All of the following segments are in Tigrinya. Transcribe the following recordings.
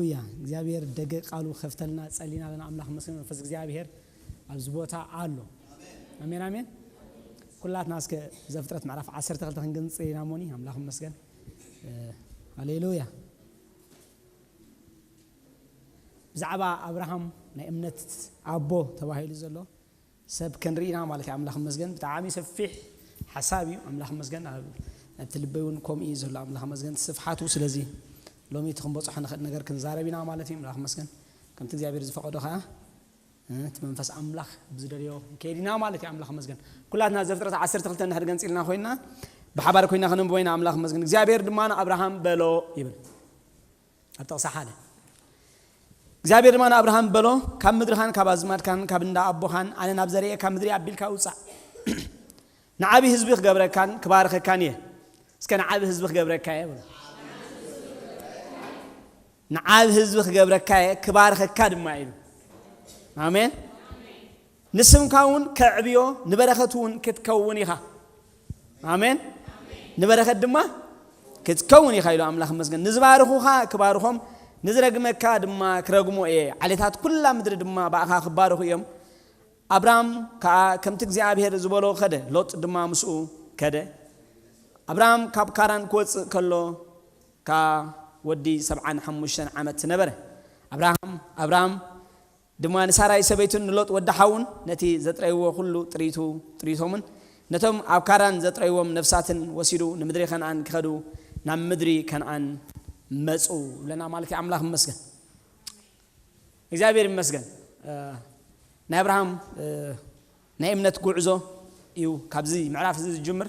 ሃሌሉያ። እግዚኣብሔር ደገ ቃሉ ከፍተልና ጸሊና ኣለና። ኣምላኽ መስገን መንፈስ እግዚኣብሔር ኣብዚ ቦታ ኣሎ። ኣሜን፣ ኣሜን። ኩላትና እስከ ዘፍጥረት ምዕራፍ ዓሰርተ ክልተ ክንገንጽ ኢና እሞኒ። ኣምላኽ መስገን። ሃሌሉያ። ብዛዕባ ኣብርሃም ናይ እምነት ኣቦ ተባሂሉ ዘሎ ሰብ ክንርኢ ኢና ማለት እዩ። ኣምላኽ መስገን። ብጣዕሚ ሰፊሕ ሓሳብ እዩ። ኣምላኽ መስገን። ኣብቲ ልበይ እውን ከምኡ እዩ ዘሎ። ኣምላኽ መስገን። ስፍሓቱ ስለዚ ሎሚ እቲ ክንበፅሖ ንኽእል ነገር ክንዛረብ ኢና ማለት እዩ። ኣምላኽ መስገን። ከምቲ እግዚኣብሔር ዝፈቐዶ ከዓ እቲ መንፈስ ኣምላኽ ብዝደልዮ ከይድ ኢና ማለት እዩ። ኣምላኽ መስገን። ኩላትና ዘፍጥረት ዓሰርተ ክልተ እንድሕር ገንፂልና ኮይና ብሓባር ኮይና ከነንብቦ ኢና። ኣምላኽ መስገን። እግዚኣብሔር ድማ ንኣብርሃም በሎ ይብል ኣብ ጥቕሲ ሓደ። እግዚኣብሔር ድማ ንኣብርሃም በሎ፣ ካብ ምድርኻን ካብ ኣዝማድካን ካብ እንዳ ኣቦኻን ኣነ ናብ ዘርእየካ ምድሪ ኣቢልካ ውፃእ። ንዓብዪ ህዝቢ ክገብረካን ክባርኸካን እየ። እስከ ንዓብዪ ህዝቢ ክገብረካ እየ በሎ። ንዓብዪ ህዝቢ ክገብረካ እየ፣ ክባርኸካ ድማ እዩ። ኣሜን። ንስምካ እውን ከዕብዮ ንበረኸት እውን ክትከውን ኢኻ። ኣሜን። ንበረኸት ድማ ክትከውን ኢኻ ኢሉ ኣምላኽ መስገን። ንዝባርኹኻ ክባርኾም፣ ንዝረግመካ ድማ ክረግሞ እየ። ዓሌታት ኩላ ምድሪ ድማ ብኣኻ ክባርኹ እዮም። ኣብራም ከኣ ከምቲ እግዚኣብሔር ዝበሎ ከደ፣ ሎጥ ድማ ምስኡ ከደ። ኣብራም ካብ ካራን ክወጽእ ከሎ ከኣ ወዲ ሰብዓን ሓሙሽተን ዓመት ነበረ። ኣብርሃም ኣብራም ድማ ንሳራይ ሰበይቱን ንሎጥ ወዲ ሓውን ነቲ ዘጥረይዎ ኩሉ ጥሪቱ ጥሪቶምን ነቶም ኣብ ካራን ዘጥረይዎም ነፍሳትን ወሲዱ ንምድሪ ከነኣን ክኸዱ ናብ ምድሪ ከነኣን መጹ ይብለና ማለት እዩ። ኣምላኽ ይመስገን። እግዚኣብሔር ይመስገን። ናይ ኣብርሃም ናይ እምነት ጉዕዞ እዩ ካብዚ ምዕራፍ እዚ ዝጅምር።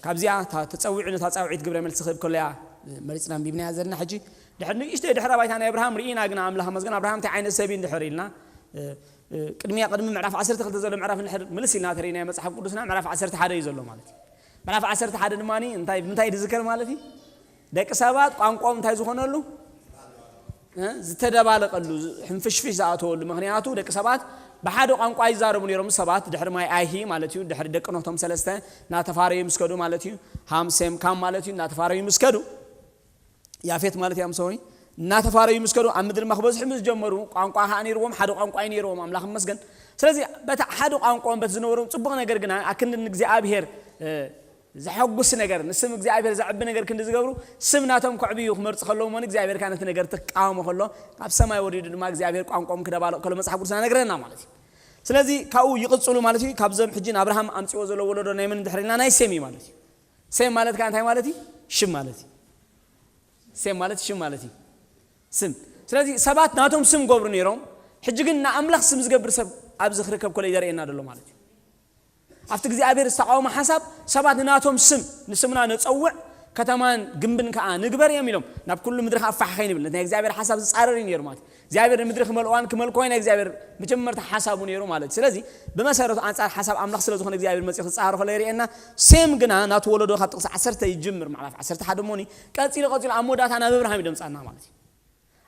ካብዚኣ ተፀዊዑ ነታ ፃውዒት ግብረ መልሲ ክህብ ከሎ እያ መሪፅና ኣንቢብናያ ዘለና። ሕጂ ድሕሪ ንእሽተይ ድሕረ ባይታ ናይ ኣብርሃም ርኢና ግና ኣምላኽ መስገን ኣብርሃም እንታይ ዓይነት ሰብ እዩ እንድሕር ኢልና ቅድሚያ ቅድሚ ምዕራፍ ዓሰርተ ክልተ ዘሎ ምዕራፍ እንድሕር ምልስ ኢልና ተርእናዮ መፅሓፍ ቅዱስና ምዕራፍ ዓሰርተ ሓደ እዩ ዘሎ ማለት እዩ። ምዕራፍ ዓሰርተ ሓደ ድማ እንታይ ብምንታይ ዝዝከር ማለት እዩ? ደቂ ሰባት ቋንቋኦም እንታይ ዝኾነሉ ዝተደባለቀሉ ሕንፍሽፍሽ ዝኣተወሉ። ምክንያቱ ደቂ ሰባት ብሓደ ቋንቋ ይዛረቡ ነይሮም። ሰባት ድሕሪ ማይ ኣይሂ ማለት እዩ፣ ድሕሪ ደቂ ኖህ እቶም ሰለስተ እናተፋረዩ ምስ ከዱ ማለት እዩ። ሃም ሴም ካም ማለት እዩ። እናተፋረዩ ምስ ከዱ ያፌት ማለት እዮም። ሶሪ እናተፋረዩ ምስ ከዱ ኣብ ምድሪ ድማ ክበዝሑ ምስ ጀመሩ ቋንቋ ከዓ ነይርዎም፣ ሓደ ቋንቋ እዩ ነይርዎም። ኣምላኽ ይመስገን። ስለዚ በቲ ሓደ ቋንቋኦም በቲ ዝነበሮም ፅቡቕ ነገር ግና ኣክንዲ ንእግዚኣብሔር ዘሐጉስ ነገር ንስም እግዚኣብሔር ዘዕቢ ነገር ክንዲ ዝገብሩ ስም ናቶም ከዕብዩ ክመርፁ ከለዉ እሞ እግዚኣብሔር ከዓ ነቲ ነገር ትቃወሞ ከሎ ካብ ሰማይ ወሪዱ ድማ እግዚኣብሔር ቋንቋኦም ክደባልቕ ከሎ መፅሓፍ ቅዱስና ነግረና ማለት እዩ። ስለዚ ካብኡ ይቕፅሉ ማለት እዩ። ካብዞም ሕጂ ንኣብርሃም ኣምፅዎ ዘሎ ወለዶ ናይ መን እንድሕር ኢልና ናይ ሴም እዩ ማለት እዩ። ሴም ማለት ከዓ እንታይ ማለት እዩ? ሽም ማለት እዩ። ሴም ማለት ሽም ማለት እዩ። ስም። ስለዚ ሰባት ናቶም ስም ገብሩ ነይሮም። ሕጂ ግን ንኣምላኽ ስም ዝገብር ሰብ ኣብዚ ክርከብ ከሎ ዘርእየና ዘሎ ማለት እዩ። ኣብቲ እግዚኣብሔር ዝተቃወመ ሓሳብ ሰባት ንናቶም ስም ንስምና ነፀውዕ ከተማን ግንብን ከዓ ንግበር እዮም ኢሎም ናብ ኩሉ ምድሪ ከዓ ፋሕ ከይንብል ነቲ ናይ እግዚኣብሔር ሓሳብ ዝፃረር እዩ ነይሩ ማለት እዩ። እግዚኣብሔር ንምድሪ ክመልእዋን ክመልኮ ናይ እግዚኣብሔር መጀመርታ ሓሳቡ ነይሩ ማለት እዩ። ስለዚ ብመሰረቱ ኣንፃር ሓሳብ ኣምላኽ ስለ ዝኾነ እግዚኣብሔር መፅኡ ክፃረር ከሎ የርእየና። ሴም ግና ናቱ ወለዶ ካብ ጥቕሲ ዓሰርተ ይጅምር ምዕራፍ ዓሰርተ ሓደ እሞኒ ቀፂሉ ቀፂሉ ኣብ መወዳእታ ናብ ኣብርሃም ይደምፃና ማለት እዩ።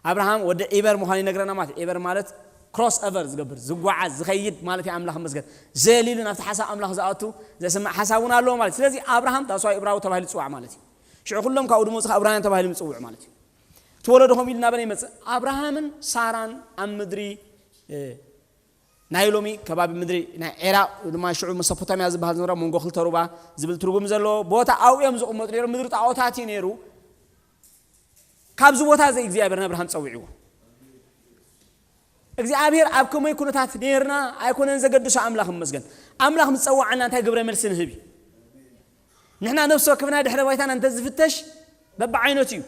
ኣብርሃም ወዲ ዒበር ምዃኑ ይነግረና ማለት እዩ። ዒበር ማለት ክሮስ ኦቨር ዝገብር ዝጓዓዝ ዝኸይድ ማለት እዩ። ኣምላኽ መስገን ዘሊሉ ናብቲ ሓሳብ ኣምላኽ ዝኣቱ ዘስምዕ ሓሳብ እውን ኣለዎ ማለት እዩ። ስለዚ ኣብርሃም ታስዋይ እብራዊ ተባሂሉ ይፅዋዕ ማለት እዩ። ሽዑ ኩሎም ካብኡ ድመፁ ከዓ እብራውያን ተባሂሉ ይፅውዑ ማለት እዩ። እቲ ወለዶ ከምኡ ኢሉ እናበለ ይመፅእ። ኣብርሃምን ሳራን ኣብ ምድሪ ናይ ሎሚ ከባቢ ምድሪ ናይ ዒራቕ ድማ ሽዑ መሶፖታሚያ ዝበሃል ዝነበረ መንጎ ክልተ ሩባ ዝብል ትርጉም ዘለዎ ቦታ ኣብኡ እዮም ዝቕመጡ ነይሮም። ምድሪ ጣዖታት እዩ ነይሩ። ካብዚ ቦታ እዚ እግዚኣብሔር ንኣብርሃም ጸዊዕዎ። እግዚኣብሔር ኣብ ከመይ ኩነታት ነርና ኣይኮነን ዘገድሶ ኣምላኽ ይመስገን። ኣምላኽ ምስ ጸዋዓና እንታይ ግብረ መልሲ ንህብ እዩ። ንሕና ነፍሲ ወከፍና ድሕረ ባይታና እንተዝፍተሽ በብዓይነቱ እዩ።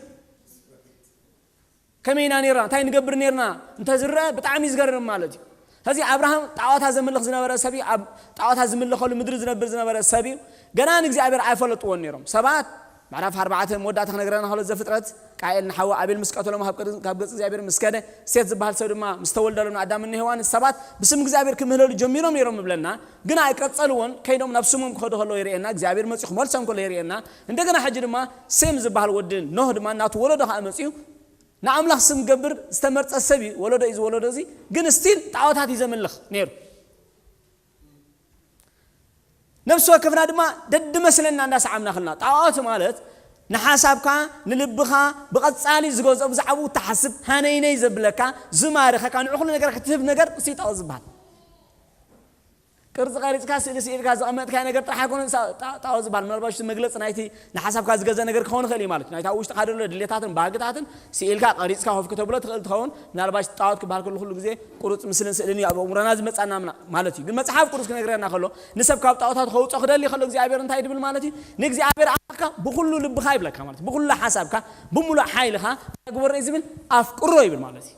ከመይ ኢና ነርና እንታይ ንገብር ነርና እንተዝረአ ብጣዕሚ እዩ ዝገርም ማለት እዩ። ሕዚ ኣብርሃም ጣዖታ ዘምልኽ ዝነበረ ሰብ እዩ። ኣብ ጣዖታ ዝምልኸሉ ምድሪ ዝነብር ዝነበረ ሰብ እዩ። ገና ንእግዚኣብሔር ኣይፈለጥዎን ነይሮም ሰባት። ምዕራፍ ኣርባዕተ መወዳእታ ክነግረና ከሎ ዘፍጥረት ቃኤል ንሓዋ ኣቤል ምስ ቀተሎም ካብ ቅድ- ካብ ገጽ እግዚኣብሔር ምስ ከደ ሴት ዝበሃል ሰብ ድማ ምስ ተወልደሎም ንኣዳምን ንሄዋን ሰባት ብስም እግዚኣብሔር ክምህለሉ ጀሚሮም ነይሮም ይብለና። ግን ኣይቀጸልዎን። ከይዶም ናብ ስሞም ክኸዱ ከለዉ የርእየና። እግዚኣብሔር መጺኡ ክመልሶም ከሎ የርእየና። እንደገና ሕጂ ድማ ሴም ዝበሃል ወዲ ኖህ ድማ ናቱ ወለዶ ከዓ መጺኡ ንኣምላኽ ስም ገብር ዝተመርጸ ሰብ እዩ። ወለዶ እዩ ዝወለዶ እዚ ግን ስቲል ጣዖታት እዩ ዘምልኽ ነይሩ። ነፍሲ ወከፍና ድማ ደድመስለና እንዳሰዓምና ክልና ጣዖት ማለት ንሓሳብካ፣ ንልብኻ ብቐጻሊ ዝገዝኦ፣ ብዛዕባኡ ትሓስብ፣ ሃነይነይ ዘብለካ፣ ዝማርኸካ፣ ንዑ ኩሉ ነገር ክትህብ ነገር እሱ እዩ ጣዖት ዝበሃል። ቅርጺ ቀሪጽካ፣ ስእሊ ስኢልካ ዘቐመጥካዮ ነገር ጥራሕ ኣይኮነን ሳ-፣ ጣ-፣ ጣዖት ዝበሃል። ምናልባት እቲ መግለጺ ናይቲ ንሓሳብካ ዝገዘ ነገር ክኸውን ይኽእል እዩ ማለት እዩ። ናይቲ ኣብ ውሽጥኻ ዘሎ ድሌታትን ባህግታትን ስኢልካ ቀሪጽካ ኮፍ ክተብሎ ትኽእል ትኸውን። ምናልባት ጣዖት ክበሃል ከሎ ኩሉ ግዜ ቁሩጽ ምስልን ስእልን እዩ ኣብ ኣእምሮና ዝመጻና ምና-፣ ማለት እዩ። ግን መጽሓፍ ቅዱስ ክነግረና ከሎ፣ ንሰብ ካብ ጣዖታት ከውጾ ክደሊ ከሎ እግዚኣብሔር እንታይ ድብል ማለት እዩ? ንእግዚኣብሔር ኣምላኽካ ብኹሉ ልብኻ ይብለካ ማለት እዩ። ብኹሉ ሓሳብካ፣ ብምሉእ ሓይልኻ ግበሮ እዩ ዝብል፣ ኣፍቅሮ ይብል ማለት እዩ።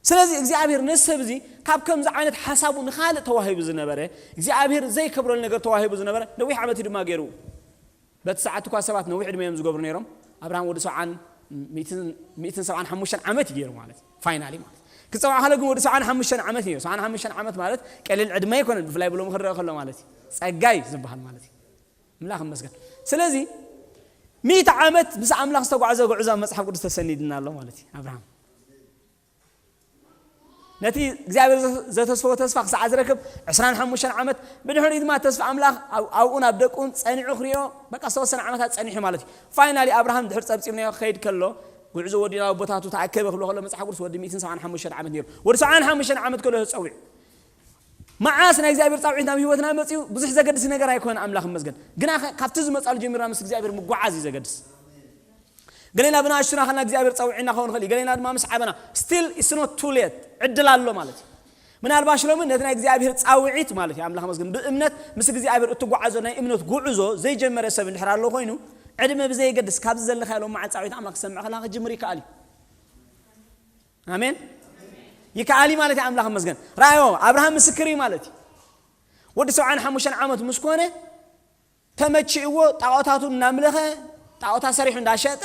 ስለዚ እግዚኣብሔር ነዚ ሰብ እዚ ካብ ከምዚ ዓይነት ሓሳቡ ንኻልእ ተዋሂቡ ዝነበረ፣ እግዚኣብሔር ዘይከብረሉ ነገር ተዋሂቡ ዝነበረ ነዊሕ ዓመት እዩ ድማ ገይሩ። በቲ ሰዓት እኳ ሰባት ነዊሕ ዕድመ እዮም ዝገብሩ ነይሮም። ኣብርሃም ወዲ ሰብዓን ሚእትን፣ ሚእትን ሰብዓን ሓሙሽተን ዓመት እዩ ገይሩ ማለት እዩ። ፋይናሊ ማለት እዩ። ክጸውዓ ከሎ ግን ወዲ ሰብዓን ሓሙሽተን ዓመት እዩ። ሰብዓን ሓሙሽተን ዓመት ማለት ቀሊል ዕድመ ኣይኮነን፣ ብፍላይ ብሎሚ ክረአ ከሎ ማለት እዩ። ጸጋይ ዝበሃል ማለት እዩ። ኣምላኽ ይመስገን። ስለዚ ሚእቲ ዓመት ምስ ኣምላኽ ዝተጓዕዘ ጉዕዞ ኣብ መጽሓፍ ቅዱስ ተሰኒድና ኣሎ ማለት እዩ። ኣብርሃም ነቲ እግዚኣብሔር ዘ-፣ ዘተስፈዎ ተስፋ ክሳዕ ዝረክብ ዕስራን ሓሙሽተን ዓመት፣ ብድሕሪኡ ድማ ተስፋ ኣምላኽ ኣብ-፣ ኣብኡን ኣብ ደቁን ጸኒዑ ክሪኦ፣ በቃ ዝተወሰነ ዓመታት ጸኒሑ ማለት እዩ። ፋይናሊ ኣብርሃም ድሕሪ ጸብጺብናዮ ክኸይድ ከሎ፣ ጉዕዞ ወዲኡ ናብ ኣቦታቱ ተኣከበ ክብሎ ከሎ መጽሓፍ ቅዱስ ወዲ ሚእትን ሰብዓን ሓሙሽተን ዓመት ነይሩ። ወዲ ሰብዓን ሓሙሽተን ዓመት ከሎ እዩ ጸዊዑ። መዓስ ናይ እግዚኣብሔር ጻውዒት ናብ ህይወትና መጺኡ ብዙሕ ዘገድስ ነገር ኣይኮነ፣ ኣምላኽ ይመስገን። ግና ከ ካብቲ ዝመጻሉ ጀሚርና ምስ እግዚኣብሔር ምጉዓዝ እዩ ዘገድስ። ገሌና ብንኣሽቱና ከለና እግዚኣብሔር ጻውዒና ክኸውን ይኽእል እዩ። ገሌና ድማ ምስ ዓበና። Still it's not too late። ዕድል ኣሎ ማለት እዩ። ምናልባሽ ሎሚ ነቲ ናይ እግዚኣብሔር ጻውዒት ማለት እዩ፣ ኣምላኽ መስገን፣ ብእምነት ምስ እግዚኣብሔር እትጓዓዞ ናይ እምነት ጉዕዞ ዘይጀመረ ሰብ እንድሕር ኣሎ ኮይኑ፣ ዕድመ ብዘየገድስ ካብዚ ዘለኻዮ ሎም መዓልቲ ጻውዒት ኣምላኽ ክሰምዕ ከለኻ ክጅምር ይከኣል እዩ። ኣሜን። ይከኣል እዩ ማለት እዩ፣ ኣምላኽ መስገን። ራእዮ ኣብርሃም ምስክር እዩ ማለት እዩ። ወዲ ሰብዓን ሓሙሽተን ዓመት ምስ ኮነ ተመቺእዎ፣ ጣዖታቱ እናምለኸ፣ ጣዖታት ሰሪሑ እንዳሸጠ፣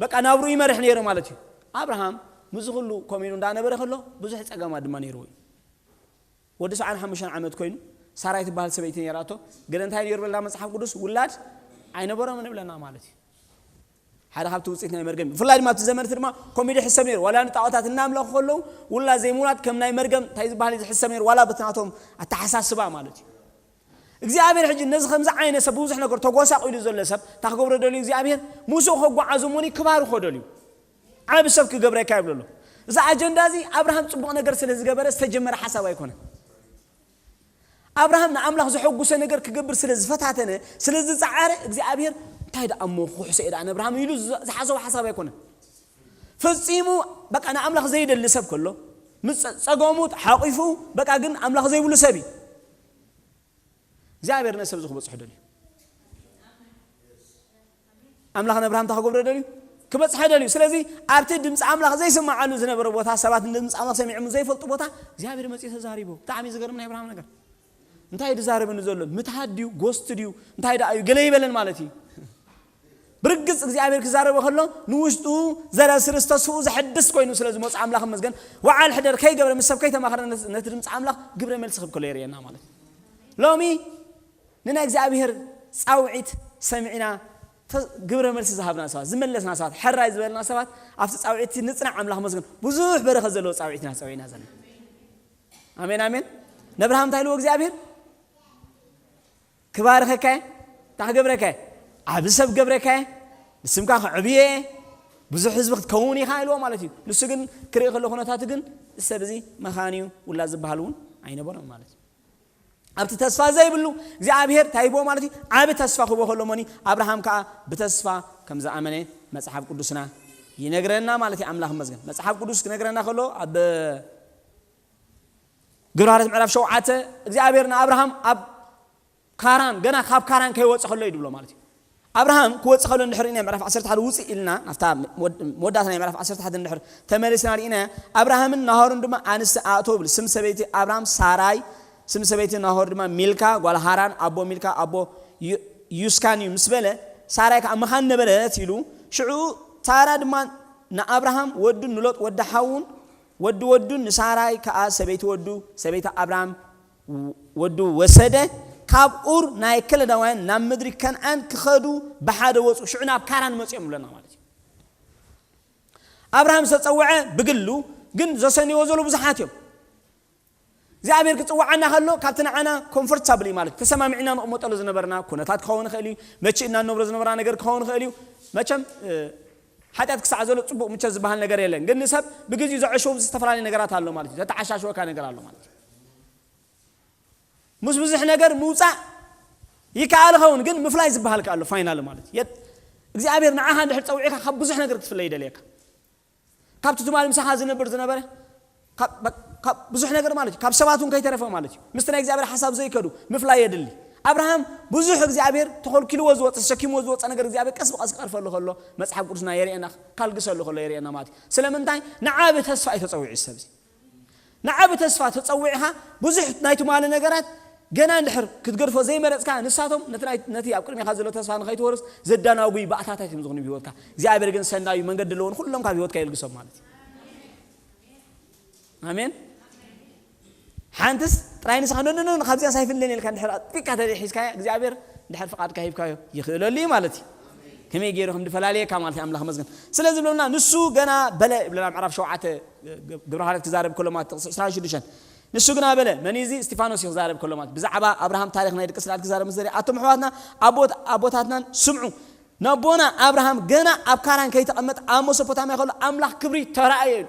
በቃ ናብሩ ይመርሕ ነይሩ ማለት እዩ። ኣብርሃም ምስዚ ኩሉ ኮሚኑ እንዳነበረ ከሎ ብዙሕ ጸገማት ድማ ነይርዎ እዩ። ወዲ ሰብዓን ሓሙሽተን ዓመት ኮይኑ፣ ሳራይ ትበሃል ሰበይቲ ነይራቶ። ገለ እንታይ ነይሩ ብለና መጽሓፍ ቅዱስ? ውላድ ኣይነበሮምን ይብለና ማለት እዩ። ሓደ ካብቲ ውጽኢት ናይ መርገም እዩ። ብፍላይ ድማ ኣብቲ ዘመን እቲ ድማ ኮሚዲ ሕሰብ ነይሩ። ዋላ ንጣዖታት እናምለኹ ከለዉ፣ ውላድ ዘይምውላድ ከም ናይ መርገም እንታይ ዝበሃል እዩ ዝሕሰብ ነይሩ፣ ዋላ በቲ ናቶም ኣተሓሳስባ ማለት እዩ። እግዚኣብሔር ሕጂ ነዚ ከምዚ ዓይነት ሰብ ብብዙሕ ነገር ተጎሳቑሉ ዘሎ ሰብ እንታይ ክገብሮ ደልዩ እግዚኣብሔር? ምስኡ ከጓዓዞ እሞኒ ክባርኾ ደልዩ። ዓቢ ሰብ ክገብረካ ይብሎ ኣሎ። እዚ ኣጀንዳ እዚ ኣብርሃም ጽቡቕ ነገር ስለ ዝገበረ ዝተጀመረ ሓሳብ ኣይኮነን። ኣብርሃም ንኣምላኽ ዘሐጉሰ ነገር ክገብር ስለ ዝፈታተነ፣ ስለ ዝጸዓረ፣ እግዚኣብሔር እንታይ ደኣ እሞ ክሕሶ እየ ደኣ ንኣብርሃም ኢሉ ዝ-፣ ዝሓሰቦ ሓሳብ ኣይኮነን። ፈጺሙ በቃ ንኣምላኽ ዘይደሊ ሰብ ከሎ፣ ምስ ጸ-፣ ጸገሙ ሓቂፉ በቃ ግን ኣምላኽ ዘይብሉ ሰብ እዩ። እግዚኣብሔር ነዚ ሰብ እዚ ክበጽሖ ደልዩ። ኣምላኽ ንኣብርሃም እንታይ ክገብሮ ደልዩ? ክበጽሖ ደልዩ። ስለዚ ኣብቲ ድምፂ ኣምላኽ ዘይስምዓሉ ዝነበረ ቦታ፣ ሰባት ንድምፂ ኣምላኽ ሰሚዖም ዘይፈልጡ ቦታ እግዚኣብሔር መፂኡ ተዛሪቡ። ብጣዕሚ ዝገርም ናይ ኣብርሃም ነገር። እንታይ እዩ ዝዛረበኒ ዘሎ? ምትሃት ድዩ? ጎስት ድዩ? እንታይ ደኣ እዩ? ገለ ይበለን ማለት እዩ። ብርግጽ እግዚኣብሔር ክዛረቦ ከሎ ንውሽጡ ዘረ ስርስ ተስፍኡ ዘሐድስ ኮይኑ ስለ ዝመፁ ኣምላኽ መስገን ወዓል ሕደር ከይገብረ ምስ ሰብ ከይተማኸረ ነቲ፣ ነቲ ድምፂ ኣምላኽ ግብረ መልሲ ክብ ከሎ የርእየና ማለት እዩ። ሎሚ ንናይ እግዚኣብሔር ጻውዒት ሰሚዕና ተ-፣ ግብረ መልሲ ዝሃብና ሰባት፣ ዝመለስና ሰባት፣ ሕራይ ዝበልና ሰባት ኣብቲ ጻውዒት ንጽናዕ ኣምላኽ መስገን። ብዙሕ በረኸት ዘለዎ ጻውዒት ኢና ጸዊዕና ዘለና። ኣሜን፣ ኣሜን። ነብርሃም እንታይ ኢልዎ እግዚኣብሔር? ክባርኸካ እየ፣ እንታይ ክገብረካ እየ? ዓቢ ሰብ ክገብረካ እየ፣ ንስምካ ከዕብየ እየ፣ ብዙሕ ህዝቢ ክትከውን ኢኻ ኢልዎ ማለት እዩ። ንሱ ግን ክርኢ ከሎ ኩነታቱ ግን እዚ ሰብ እዚ መኻን እዩ፣ ውላድ ዝበሃል እውን ኣይነበሮን ማለት እዩ። ኣብቲ ተስፋ ዘይብሉ እግዚኣብሔር እንታይ ይቦ ማለት እዩ? ዓቢ ተስፋ ክቦ ከሎ ሞኒ ኣብርሃም ከዓ ብተስፋ ከም ዝኣመነ መጽሓፍ ቅዱስና ይነግረና ማለት እዩ። ኣምላኽ ይመስገን። መጽሓፍ ቅዱስ ክነግረና ከሎ ኣብ ግብረ ሃዋርያት ምዕራፍ ሸውዓተ እግዚኣብሔር ንኣብርሃም ኣብ ካራን፣ ገና ካብ ካራን ከይወፀ ከሎ እዩ ድብሎ ማለት እዩ። ኣብርሃም ክወፅእ ከሎ እንድሕር ኢና ምዕራፍ ዓሰርተ ሓደ ውፅእ ኢልና፣ ናብታ መወድ-፣ መወዳእታ ናይ ምዕራፍ ዓሰርተ ሓደ እንድሕር ተመሊስና ርኢና፣ ኣብርሃምን ናሆርን ድማ ኣንስቲ ኣእቶ ብል። ስም ሰበይቲ ኣብርሃም ሳራይ፣ ስም ሰበይቲ ናሆር ድማ ሚልካ፣ ጓል ሃራን፣ ኣቦ ሚልካ፣ ኣቦ ዩ-፣ ዩስካን እዩ ምስ በለ፣ ሳራይ ከዓ መኻን ነበረት ኢሉ። ሽዑ ታራ ድማ ንኣብርሃም ወዱን ንሎጥ ወዲ ሓዉን ወዲ ወዱን ንሳራይ ከዓ ሰበይቲ ወዱ፣ ሰበይቲ ኣብርሃም ወዱ ወሰደ፣ ካብ ኡር ናይ ከለዳውያን ናብ ምድሪ ከነዓን ክኸዱ ብሓደ ወፁ። ሽዑ ናብ ካራን መፅኦም ብለና ማለት እዩ። ኣብርሃም ዝተፀውዐ ብግሉ፣ ግን ዘሰንይዎ ዘለዉ ብዙሓት እዮም። እግዚኣብሔር ክፅዋዓና ከሎ ካብቲ ንዓና ኮምፎርታብል ማለት ተሰማሚዕና ንቕመጠሉ ዝነበርና ኩነታት ክኸውን ይኽእል እዩ። መቺእና ንነብሮ ዝነበርና ነገር ክኸውን ይኽእል እዩ። መቸም ሓጢኣት ክሳዕ ዘሎ ፅቡቕ ምቸት ዝበሃል ነገር የለን። ግን ንሰብ ብግዜኡ ዘዕሸው ዝተፈላለዩ ነገራት ኣሎ ማለት እዩ። ዘተዓሻሸወካ ነገር ኣሎ ማለት እዩ። ምስ ብዙሕ ነገር ምውፃእ ይከኣል ይኸውን፣ ግን ምፍላይ ዝበሃል ከ ኣሎ ፋይናል ማለት እዩ። እግዚኣብሔር ንዓኻ እንድሕር ፀዊዕካ ካብ ብዙሕ ነገር ክትፍለይ ይደልየካ። ካብቲ ትማሊ ምሳኻ ዝነብር ዝነበረ ካብ ብዙሕ ነገር ማለት እዩ። ካብ ሰባት እውን ከይተረፈ ማለት እዩ። ምስቲ ናይ እግዚኣብሔር ሓሳብ ዘይከዱ ምፍላይ የድሊ። ኣብርሃም ብዙሕ እግዚኣብሔር ተኸልኪልዎ ዝወፀ፣ ተሸኪምዎ ዝወፀ ነገር እግዚኣብሔር ቀስ ብቐስ ክቐርፈሉ ከሎ መፅሓፍ ቅዱስና የርእየና፣ ካልግሰሉ ከሎ የርእየና ማለት እዩ። ስለምንታይ? ንዓብ ተስፋ እዩ ተፀዊዑ ሰብ እዚ። ንዓብ ተስፋ ተፀዊዕኻ ብዙሕ ናይ ትማሊ ነገራት ገና እንድሕር ክትገድፎ ዘይመረፅካ፣ ንሳቶም ነቲ ናይ- ነቲ ኣብ ቅድሜኻ ዘሎ ተስፋ ንኸይትወርስ ዘዳናጉ ባእታታት እዮም ዝኾኑ ብህይወትካ። እግዚኣብሔር ግን ሰናዩ መንገዲ ኣለዎን ኩሎም ካብ ህይወትካ የልግሶም ማለት እዩ። ኣሜን። ሓንትስ ጥራይ ንስኻ ኖ ኖ ኖ ካብዚኣ ሳይፍለን ኢልካ እንድሕር ኣጥቢቅካ ተደሒዝካዮ እግዚኣብሔር እንድሕር ፍቓድካ ሂብካዮ ይኽእለሉ እዩ ማለት እዩ። ከመይ ገይሩ ከም ድፈላለየካ ማለት እዩ ኣምላኽ መስገን። ስለዚ ብለና ንሱ ገና በለ ይብለና ምዕራፍ ሸውዓተ ግብረ ሃለት ክዛረብ ከሎ ማለት ጥቕሲ ዕስራን ሽዱሽተን ንሱ ግና በለ። መን እዚ? እስጢፋኖስ እዩ ክዛረብ ከሎ ማለት ብዛዕባ ኣብርሃም ታሪኽ ናይ ደቂ እስራኤል ክዛረብ ምስ ዘርኢ ኣቶም ኣሕዋትና ኣቦት- ኣቦታትናን ስምዑ። ነቦና ኣብርሃም ገና ኣብ ካራን ከይተቐመጠ ኣብ መሶፖታምያ ከሎ ኣምላኽ ክብሪ ተራእየ ኢሉ።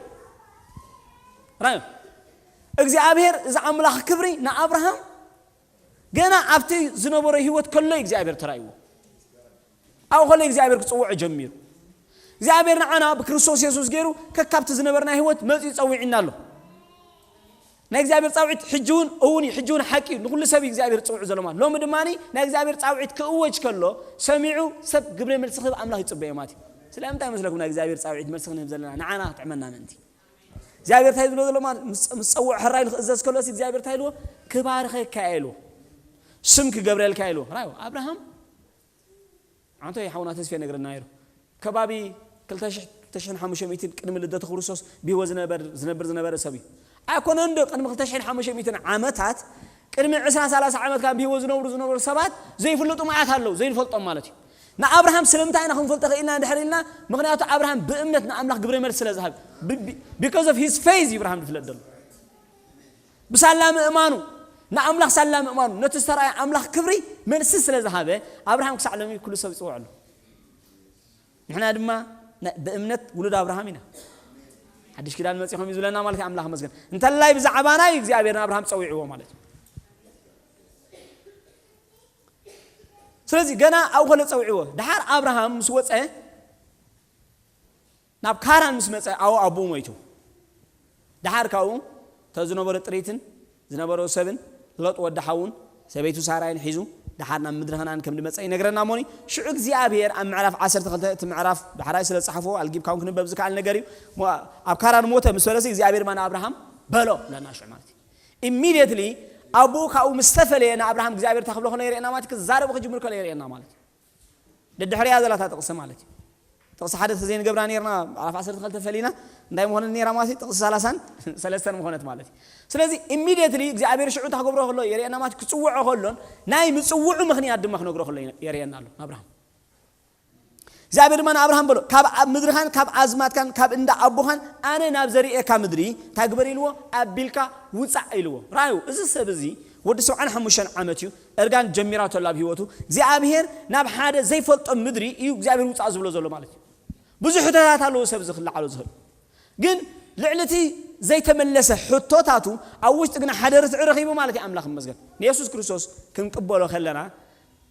ራእዩ እግዚኣብሔር እዚ ኣምላኽ ክብሪ ንኣብርሃም ገና ኣብቲ ዝነበሮ ህይወት ከሎ እግዚኣብሔር ተራእይዎ። ኣብኡ ከሎ እግዚኣብሔር ክፅውዖ ጀሚሩ። እግዚኣብሔር ንዓና ብክርስቶስ የሱስ ገይሩ ከካብቲ ዝነበርና ህይወት መፂኡ ፀዊዕና ኣሎ። ናይ እግዚኣብሔር ፃውዒት ሕጂ እውን እውን እዩ፣ ሕጂ እውን ሓቂ እዩ። ንኩሉ ሰብ እዩ እግዚኣብሔር ዝፅውዕ ዘሎ ማለት። ሎሚ ድማ ናይ እግዚኣብሔር ፃውዒት ክእወጅ ከሎ ሰሚዑ ሰብ ግብረ መልሲ ክህብ ኣምላኽ ይፅበዮ ማለት እዩ። ስለምንታይ መስለኩም ናይ እግዚኣብሔር ፃውዒት መልሲ ክንህብ ዘለና? ንዓና ክጥዕመና ምእንቲ። እግዚኣብሔር እንታይ ዝብሎ ዘሎ ማለት ምስ- ምስ ፀውዕ ሕራይ ንክእዘዝ ከሎሲ እግዚኣብሔር እንታይ ኢልዎ? ክባርኸካ ኢልዎ፣ ስም ክገብረልካ ኢልዎ። ራዩ ኣብርሃም ኣንቶ ሓውና ተስፌ ነግረና ነይሩ። ከባቢ ክልተ ሽሕ ክልተ ሽሕን ሓሙሽተ ሚእትን ቅድሚ ልደተ ክርስቶስ ብህይወት ዝነበር ዝነብር ዝነበረ ሰብ እዩ። ኣይኮነን ዶ ቅድሚ ክልተ ሽሕን ሓሙሽተ ሚእትን ዓመታት ቅድሚ ዕስራ ሰላሳ ዓመት ካብ ብህይወት ዝነብሩ ዝነበሩ ሰባት ዘይፍለጡ መዓት ኣለዉ፣ ዘይንፈልጦም ማለት እዩ። ንኣብርሃም ስለምንታይ ኢና ክንፈልጦ ክኢልና እንድሕር ኢልና፣ ምኽንያቱ ኣብርሃም ብእምነት ንኣምላኽ ግብረ መልሲ ስለ ዝሃብ፣ because of his faith እዩ ኣብርሃም ዝፍለጥ ዘሎ። ብሳላ ምእማኑ፣ ንኣምላኽ ሳላ ምእማኑ፣ ነቲ ዝተራእየ ኣምላኽ ክብሪ መልሲ ስለ ዝሃበ ኣብርሃም ክሳዕ ሎሚ ኩሉ ሰብ ይፅውዖ ኣሎ። ንሕና ድማ ና- ብእምነት ውሉድ ኣብርሃም ኢና። ሓድሽ ኪዳን መፂኹም እዩ ዝብለና ማለት እዩ። ኣምላኽ መስገን እንተላይ ብዛዕባና እዩ እግዚኣብሔር ንኣብርሃም ፀዊዕዎ ማለት እዩ። ስለዚ ገና ኣብኡ ከሎ ፀዊዕዎ። ድሓር ኣብርሃም ምስ ወፀ ናብ ካራን ምስ መፀ ኣብኡ ኣቦኡ ሞይቱ። ድሓር ካብኡ እተ ዝነበሮ ጥሪትን ዝነበሮ ሰብን ሎጥ ወዲ ሓውን ሰበይቱ ሳራይን ሒዙ ድሓር ናብ ምድሪ ከናን ከም ድመፀ ይነግረና እሞኒ። ሽዑ እግዚኣብሔር ኣብ ምዕራፍ ዓሰርተ ክልተ እቲ ምዕራፍ ዳሕራይ ስለ ዝፀሓፎ ኣልጊብካውን ክንበብ ዝከኣል ነገር እዩ። ሞ- ኣብ ካራን ሞተ ምስ በለሲ እግዚኣብሔር ድማ ንኣብርሃም በሎ ለና ሽዑ ማለት እዩ። ኢሚድየትሊ ኣቦኡ ካብኡ ምስ ተፈለየ ንኣብርሃም እግዚኣብሔር እንታይ ክብሎ ከሎ የርእየና ማለት እዩ። ክዛረቡ ክጅምር ከሎ የርእየና ማለት እዩ። ደድሕሪያ ዘላታ ጥቕሲ ማለት እዩ። ጥቕሲ ሓደ ተዘይንገብራ ነርና ኣብ ዓሰርተ ክልተ ፈሊና እንታይ ምኾነት ነራ ማለት እዩ። ጥቕሲ ሰላሳን ሰለስተን ምኾነት ማለት እዩ። ስለዚ ኢሚድየትሊ እግዚኣብሔር ሽዑ እንታይ ክገብሮ ከሎ የርእየና ማለት እዩ። ክፅውዖ ከሎን ናይ ምፅውዑ ምኽንያት ድማ ክነግሮ ከሎ የርእየና ኣሎ ኣብርሃም። እግዚኣብሔር ድማ ንኣብርሃም በሎ ካብ ኣብ ምድርኻን ካብ ኣዝማትካን ካብ እንዳ ኣቦኻን ኣነ ናብ ዘርእየካ ምድሪ እንታይ ግበር ኢልዎ ኣቢልካ ውፃእ ኢልዎ። ራዩ እዚ ሰብ እዚ ወዲ ሰብዓን ሓሙሽተን ዓመት እዩ። እርጋን ጀሚራ ተላ ኣብ ህይወቱ እግዚኣብሔር ናብ ሓደ ዘይፈልጦ ምድሪ እዩ እግዚኣብሔር ውፃእ ዝብሎ ዘሎ ማለት እዩ። ብዙሕ ሕቶታት ኣለዎ ሰብ ዝክልዓሉ ዝኽእል ግን ልዕሊ እቲ ዘይተመለሰ ሕቶታቱ ኣብ ውሽጢ ግና ሓደ ርትዒ ረኺቡ ማለት እዩ። ኣምላኽ ይመስገን። ንየሱስ ክርስቶስ ክንቅበሎ ከለና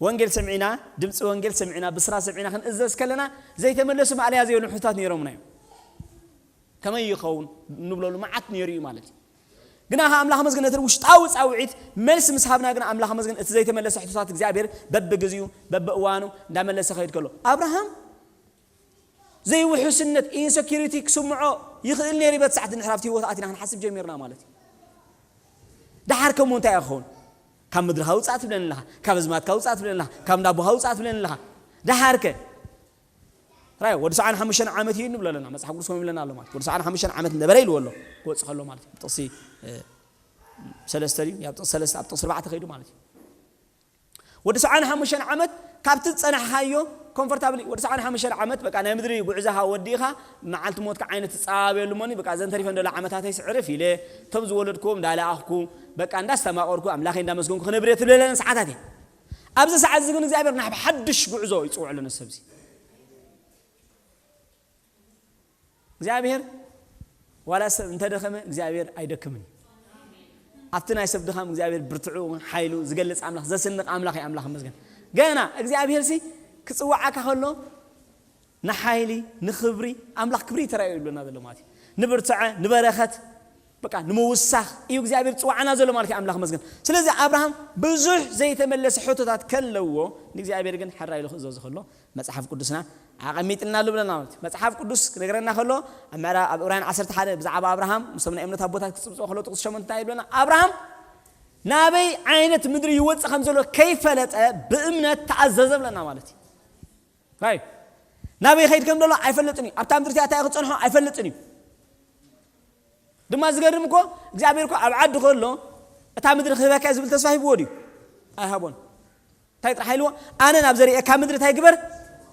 ወንጌል ሰምዒና ድምፂ ወንጌል ሰምዒና ብስራ ሰምዒና ክንእዘዝ ከለና ዘይተመለሱ ማእለያ ዘይብሎም ሕቶታት ነይሮምና እዮም። ከመይ ይኸውን ንብለሉ መዓት ነይሩ እዩ ማለት እዩ። ግና ከ ኣምላኽ መስገን ነቲ ውሽጣዊ ፃውዒት መልሲ ምስ ሃብና ግን ኣምላኽ መስገን እቲ ዘይተመለሰ ሕቶታት እግዚኣብሔር በብግዚኡ በብእዋኑ እንዳመለሰ ከይድ ከሎ ኣብርሃም ዘይውሕስነት ኢንሰኪሪቲ ክስምዖ ይኽእል ነይሩ። በቲ ሰዓት ንሕራፍቲ ህይወት ኣቲና ክንሓስብ ጀሚርና ማለት እዩ። ደሓር ከሞ እንታይ ክኸውን? ካብ ምድርኻ ውፃእ ትብለኒ ኣለኻ፣ ካብ ኣዝማትካ ውፃእ ትብለኒ ኣለኻ፣ ካብ እንዳቦኻ ውፃእ ትብለኒ ኣለኻ። ደሓርከ ራይ ወዲ ሰዓን ሓሙሽተን ዓመት እዩ ንብሎ ኣለና። መፅሓፍ ቅዱስ ከም ይብለና ኣሎ ማለት ወዲ ሰዓን ሓሙሽተን ዓመት ነበረ ኢልዎ ኣሎ። ክወፅእ ከሎ ማለት እዩ። ጥቕሲ ሰለስተ እዩ። ኣብ ጥቕሲ ሰለስተ ኣብ ጥቕሲ ኣርባዕተ ከይዱ ማለት እዩ። ወዲ ሰዓን ሓሙሽተን ዓመት ካብቲ ዝፀናሕካዮ ኮምፎርታብሊ ወዲ ሰዓን ሓሙሽተ ዓመት በቃ ናይ ምድሪ ጉዕዞኻ ወዲእኻ፣ መዓልቲ ሞትካ ዓይነት ትጻበየሉ እሞኒ፣ በቃ እዘን ተሪፈን ዘሎ ዓመታተይ ስዕርፍ ኢለ፣ እቶም ዝወለድኩዎም እንዳለኣኽኩ፣ በቃ እንዳስተማቐርኩ፣ ኣምላኸይ እንዳመስገንኩ ክነብር እየ ትብለለን ሰዓታት እየን። ኣብዚ ሰዓት እዚ ግን እግዚኣብሔር ናብ ሓድሽ ጉዕዞ ይጽውዕ ኣሎ ነዚ ሰብ እዚ። እግዚኣብሔር ዋላ ሰብ እንተደኸመ እግዚኣብሔር ኣይደክምን። ኣብቲ ናይ ሰብ ድኻም እግዚኣብሔር ብርትዑ ሓይሉ ዝገልጽ ኣምላኽ፣ ዘስንቕ ኣምላኽ እዩ። ኣምላኽ ይመስገን። ገና እግዚኣብሔር ሲ ክጽውዓካ ከሎ ንሓይሊ፣ ንኽብሪ፣ ኣምላኽ ክብሪ ተራእዩ ይብለና ዘሎ ማለት እዩ። ንብርትዐ፣ ንበረኸት፣ በቃ ንምውሳኽ እዩ እግዚኣብሔር ዝጽውዓና ዘሎ ማለት እዩ። ኣምላኽ ይመስገን። ስለዚ ኣብርሃም ብዙሕ ዘይተመለሰ ሕቶታት ከለዎ ንእግዚኣብሔር ግን ሕራይ ኢሉ ክእዘዞ ከሎ መጽሓፍ ቅዱስና ኣቐሚጥልና ኣሎ ብለና ማለት እዩ። መጽሓፍ ቅዱስ ክነግረና ከሎ ኣብ ምዕራ-፣ ኣብ ዕብራውያን ዓሰርተ ሓደ ብዛዕባ ኣብርሃም ምስቶም ናይ እምነት ኣቦታት ክጽብጽቦ ከሎ ጥቕሲ ሸሞንተ እንታይ ይብለና? ኣብርሃም ናበይ ዓይነት ምድሪ ይወጽእ ከም ዘሎ ከይፈለጠ ብእምነት ተኣዘዘ ብለና ማለት እዩ። ራይ ናበይ ኸይድ ከም ዘሎ ኣይፈልጥን እዩ። ኣብታ ምድሪ እቲኣ እንታይ ክጸንሖ ኣይፈልጥን እዩ። ድማ ዝገርም እኮ እግዚኣብሔር እኮ ኣብ ዓዲ ከሎ እታ ምድሪ ክህበካ ዝብል ተስፋ ሂብዎ ድዩ? ኣይሃቦን። እንታይ ጥራሕ ኢልዎ? ኣነ ናብ ዘርእየካ ምድሪ እንታይ ግበር?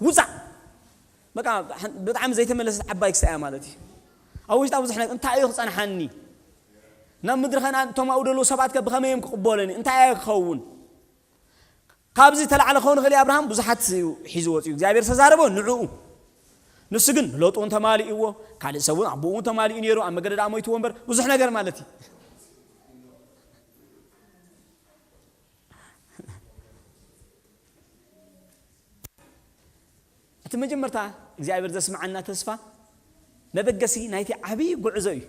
ውጻእ። በቃ ብጣዕሚ ዘይተመለሰት ዓባይ ክሳያ ማለት እዩ። ኣብ ውሽጣ ብዙሕ ነገር እንታይ እዩ ክጸንሓኒ? ናብ ምድሪ ኸነኣን እቶም ኣብኡ ዘለዉ ሰባት ከ ብኸመይ እዮም ክቕበሉኒ? እንታይ እየ ክኸውን? ካብዚ ተላዕለ ክኸውን ይኽእል እዩ ኣብርሃም፣ ብዙሓት እዩ ሒዝዎ ወፂኡ። እግዚኣብሔር ዝተዛረቦ ንዕኡ። ንሱ ግን ንሎጥ እውን ተማሊእዎ፣ ካልእ ሰብ እውን ኣቦኡ እውን ተማሊኡ ነይሩ፣ ኣብ መገዲ ደኣ ሞይትዎ እምበር ብዙሕ ነገር ማለት እዩ። እቲ መጀመርታ እግዚኣብሔር ዘስምዓና ተስፋ መበገሲ ናይቲ ዓብዪ ጉዕዞ እዩ።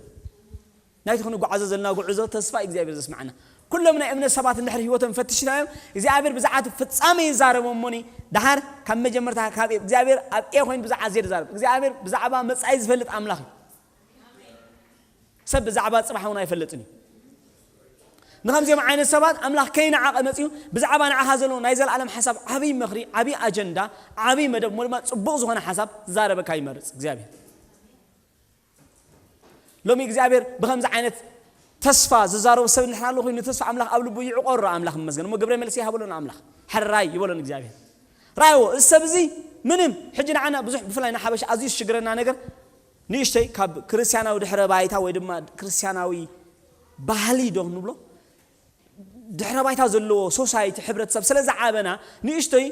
ናይቲ ክንጓዓዞ ዘለና ጉዕዞ ተስፋ እግዚኣብሔር ዘስምዓና። ኩሎም ናይ እምነት ሰባት እንድሕር ህይወቶም ፈትሽናዮም እግዚኣብሔር ብዛዕባ እቲ ፍጻሜ ይዛረቦም እሞኒ፣ ደሓር ካብ መጀመርታ ካብ እግዚኣብሔር ኣብ ኤ ኮይኑ ብዛዕባ ዜድ ይዛረብ። እግዚኣብሔር ብዛዕባ መጻኢ ዝፈልጥ ኣምላኽ እዩ። ሰብ ብዛዕባ ጽባሕ እውን ኣይፈልጥን እዩ። ንኸምዚኦም ዓይነት ሰባት ኣምላኽ ከይነዓቐ መጺኡ ብዛዕባ ንዓኻ ዘለዎ ናይ ዘለኣለም ሓሳብ፣ ዓብዪ ምኽሪ፣ ዓብዪ ኣጀንዳ፣ ዓብዪ መደብ እሞ ድማ ጽቡቕ ዝኾነ ሓሳብ ዝዛረበካ ይመርጽ እግዚኣብሔር። ሎሚ እግዚኣብሔር ብኸምዚ ዓይነት ተስፋ ዝዛረቡ ሰብ እንድሕር ኣሎ ኮይኑ ንተስፋ ኣምላኽ ኣብ ልቡ ይዕቆሮ ኣምላኽ ይመስገን እሞ ግብረ መልሲ ይሃበሎን ኣምላኽ ሕራይ ይበሎን እግዚኣብሔር። ራይዎ እዚ ሰብ እዚ ምንም ሕጂ ንዓና ብዙሕ ብፍላይ ንሓበሻ ኣዝዩ ዝሽግረና ነገር ንእሽተይ ካብ ክርስቲያናዊ ድሕረ ባይታ ወይ ድማ ክርስቲያናዊ ባህሊ ዶ ንብሎ ድሕረ ባይታ ዘለዎ ሶሳይቲ ሕብረተሰብ ስለ ዝዓበና ንእሽተይ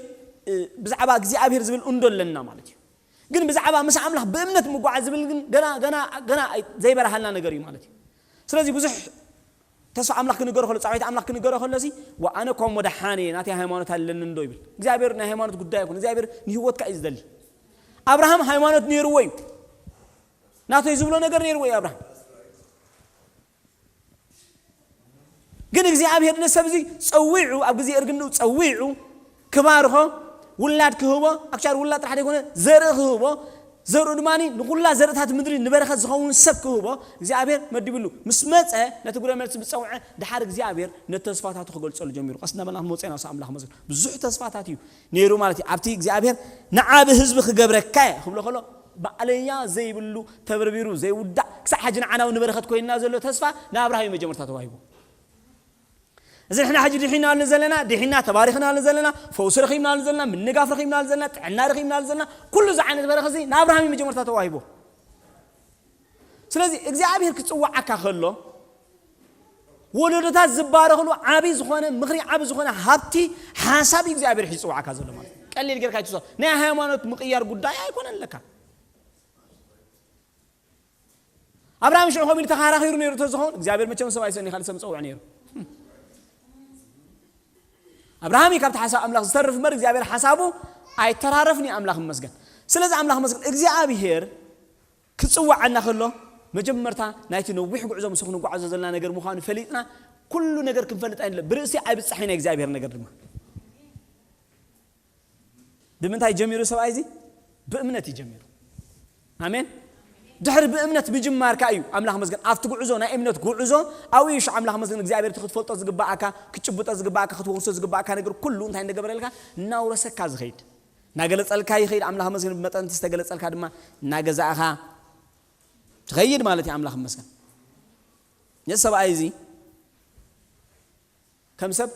ብዛዕባ እግዚኣብሔር ዝብል እንዶ ኣለና ማለት እዩ። ግን ብዛዕባ ምስ ኣምላኽ ብእምነት ምጓዓዝ ዝብል ግን ገና ገና ገና ዘይበረሃልና ነገር እዩ ማለት እዩ። ስለዚ ብዙሕ ተስፋ ኣምላኽ ክንገሮ ከሎ ጻውዒት ኣምላኽ ክንገሮ ከሎ ሲ ኣነ እኳ እሞ ደሓን እየ ናተይ ሃይማኖት ኣለኒ እንዶ ይብል እግዚኣብሔር። ናይ ሃይማኖት ጉዳይ ኣይኮነ እግዚኣብሔር ንህይወትካ እዩ ዝደሊ። ኣብርሃም ሃይማኖት ነይርዎ እዩ። ናተይ ዝብሎ ነገር ነይርዎ እዩ ኣብርሃም። ግን እግዚኣብሔር ንሰብ እዚ ጸዊዑ ኣብ ግዜ እርግንኡ ጸዊዑ ክባርኾ ውላድ ክህቦ ኣክሻር ውላድ ጥራሕ ዘይኮነ ዘርኢ ክህቦ ዘርኡ ድማ ንኩላ ዘርእታት ምድሪ ንበረኸት ዝኸውን ሰብ ክህቦ እግዚኣብሔር መዲብሉ ምስ መጸ ነቲ ግብረ መልሲ ዝጸውዐ ድሓር እግዚኣብሔር ነቲ ተስፋታቱ ክገልጸሉ ጀሚሩ። ቀስ እናበልና ክንመጽእ ኢና። ኣምላኽ መዝን ብዙሕ ተስፋታት እዩ ነይሩ ማለት እዩ። ኣብቲ እግዚኣብሔር ንዓቢ ህዝቢ ክገብረካ እየ ክብሎ ከሎ ባዕለያ ዘይብሉ ተበርቢሩ ዘይውዳእ ክሳብ ሓጂ ንዓናዊ ንበረኸት ኮይንና ዘሎ ተስፋ ንኣብርሃም እዩ መጀመርታ ተዋሂቡ። እዚ ንሕና ሕጂ ድሒናሉ ዘለና ድሒና ተባሪኽናሉ ዘለና ፈውሲ ረኺብናሉ ዘለና ምንጋፍ ረኺብናሉ ዘለና ጥዕና ረኺብናሉ ዘለና ኩሉ እዚ ዓይነት በረኸት እዚ ንኣብርሃም እዩ መጀመርታ ተዋሂቡ። ስለዚ እግዚኣብሔር ክጽዋዓካ ከሎ ወለዶታት ዝባረኽሉ ዓቢ ዝኾነ ምኽሪ ዓቢ ዝኾነ ሃብቲ ሓሳብ እዩ እግዚኣብሔር ሒዝጽዋዓካ ዘሎ ማለት እዩ። ቀሊል ጌርካ ይትውሰድ ናይ ሃይማኖት ምቕያር ጉዳይ ኣይኮነን ለካ። ኣብርሃም ሽዑ ከምኡ ኢሉ ተኸራኺሩ ነይሩ ተዝኸውን እግዚኣብሔር መቸም ሰብ ኣይሰኒ ካልእ ሰብ ምጸውዕ ነይሩ። ኣብርሃም እዩ ካብቲ ሓሳብ ኣምላኽ ዝተርፍ እምበር እግዚኣብሔር ሓሳቡ ኣይተራረፍን እዩ። ኣምላኽ ይመስገን። ስለዚ ኣምላኽ ይመስገን እግዚኣብሔር ክጽዋዓና ከሎ መጀመርታ ናይቲ ነዊሕ ጉዕዞ ምስ ክንጓዓዞ ዘለና ነገር ምዃኑ ፈሊጥና ኩሉ ነገር ክንፈልጥ ኣይንለ ብርእሲ ኣይብጻሕ ኢና እግዚኣብሔር ነገር ድማ ብምንታይ ጀሚሩ ሰብኣይ እዚ ብእምነት እዩ ጀሚሩ። ኣሜን። ድሕሪ ብእምነት ምጅማርካ እዩ ኣምላኽ መስገን ኣብቲ ጉዕዞ ናይ እምነት ጉዕዞ ኣብኡ እዩ ሽዑ ኣምላኽ መስገን እግዚኣብሔር እቲ ክትፈልጦ ዝግባኣካ ክትጭብጦ ዝግባኣካ ክትወርሶ ዝግባኣካ ነገር ኩሉ እንታይ እንደገበረልካ እናውረሰካ ዝኸይድ እናገለጸልካ ይኸይድ ኣምላኽ መስገን ብመጠን እቲ ዝተገለጸልካ ድማ እናገዛእኻ ትኸይድ ማለት እዩ። ኣምላኽ መስገን ነዚ ሰብኣይ እዚ ከም ሰብ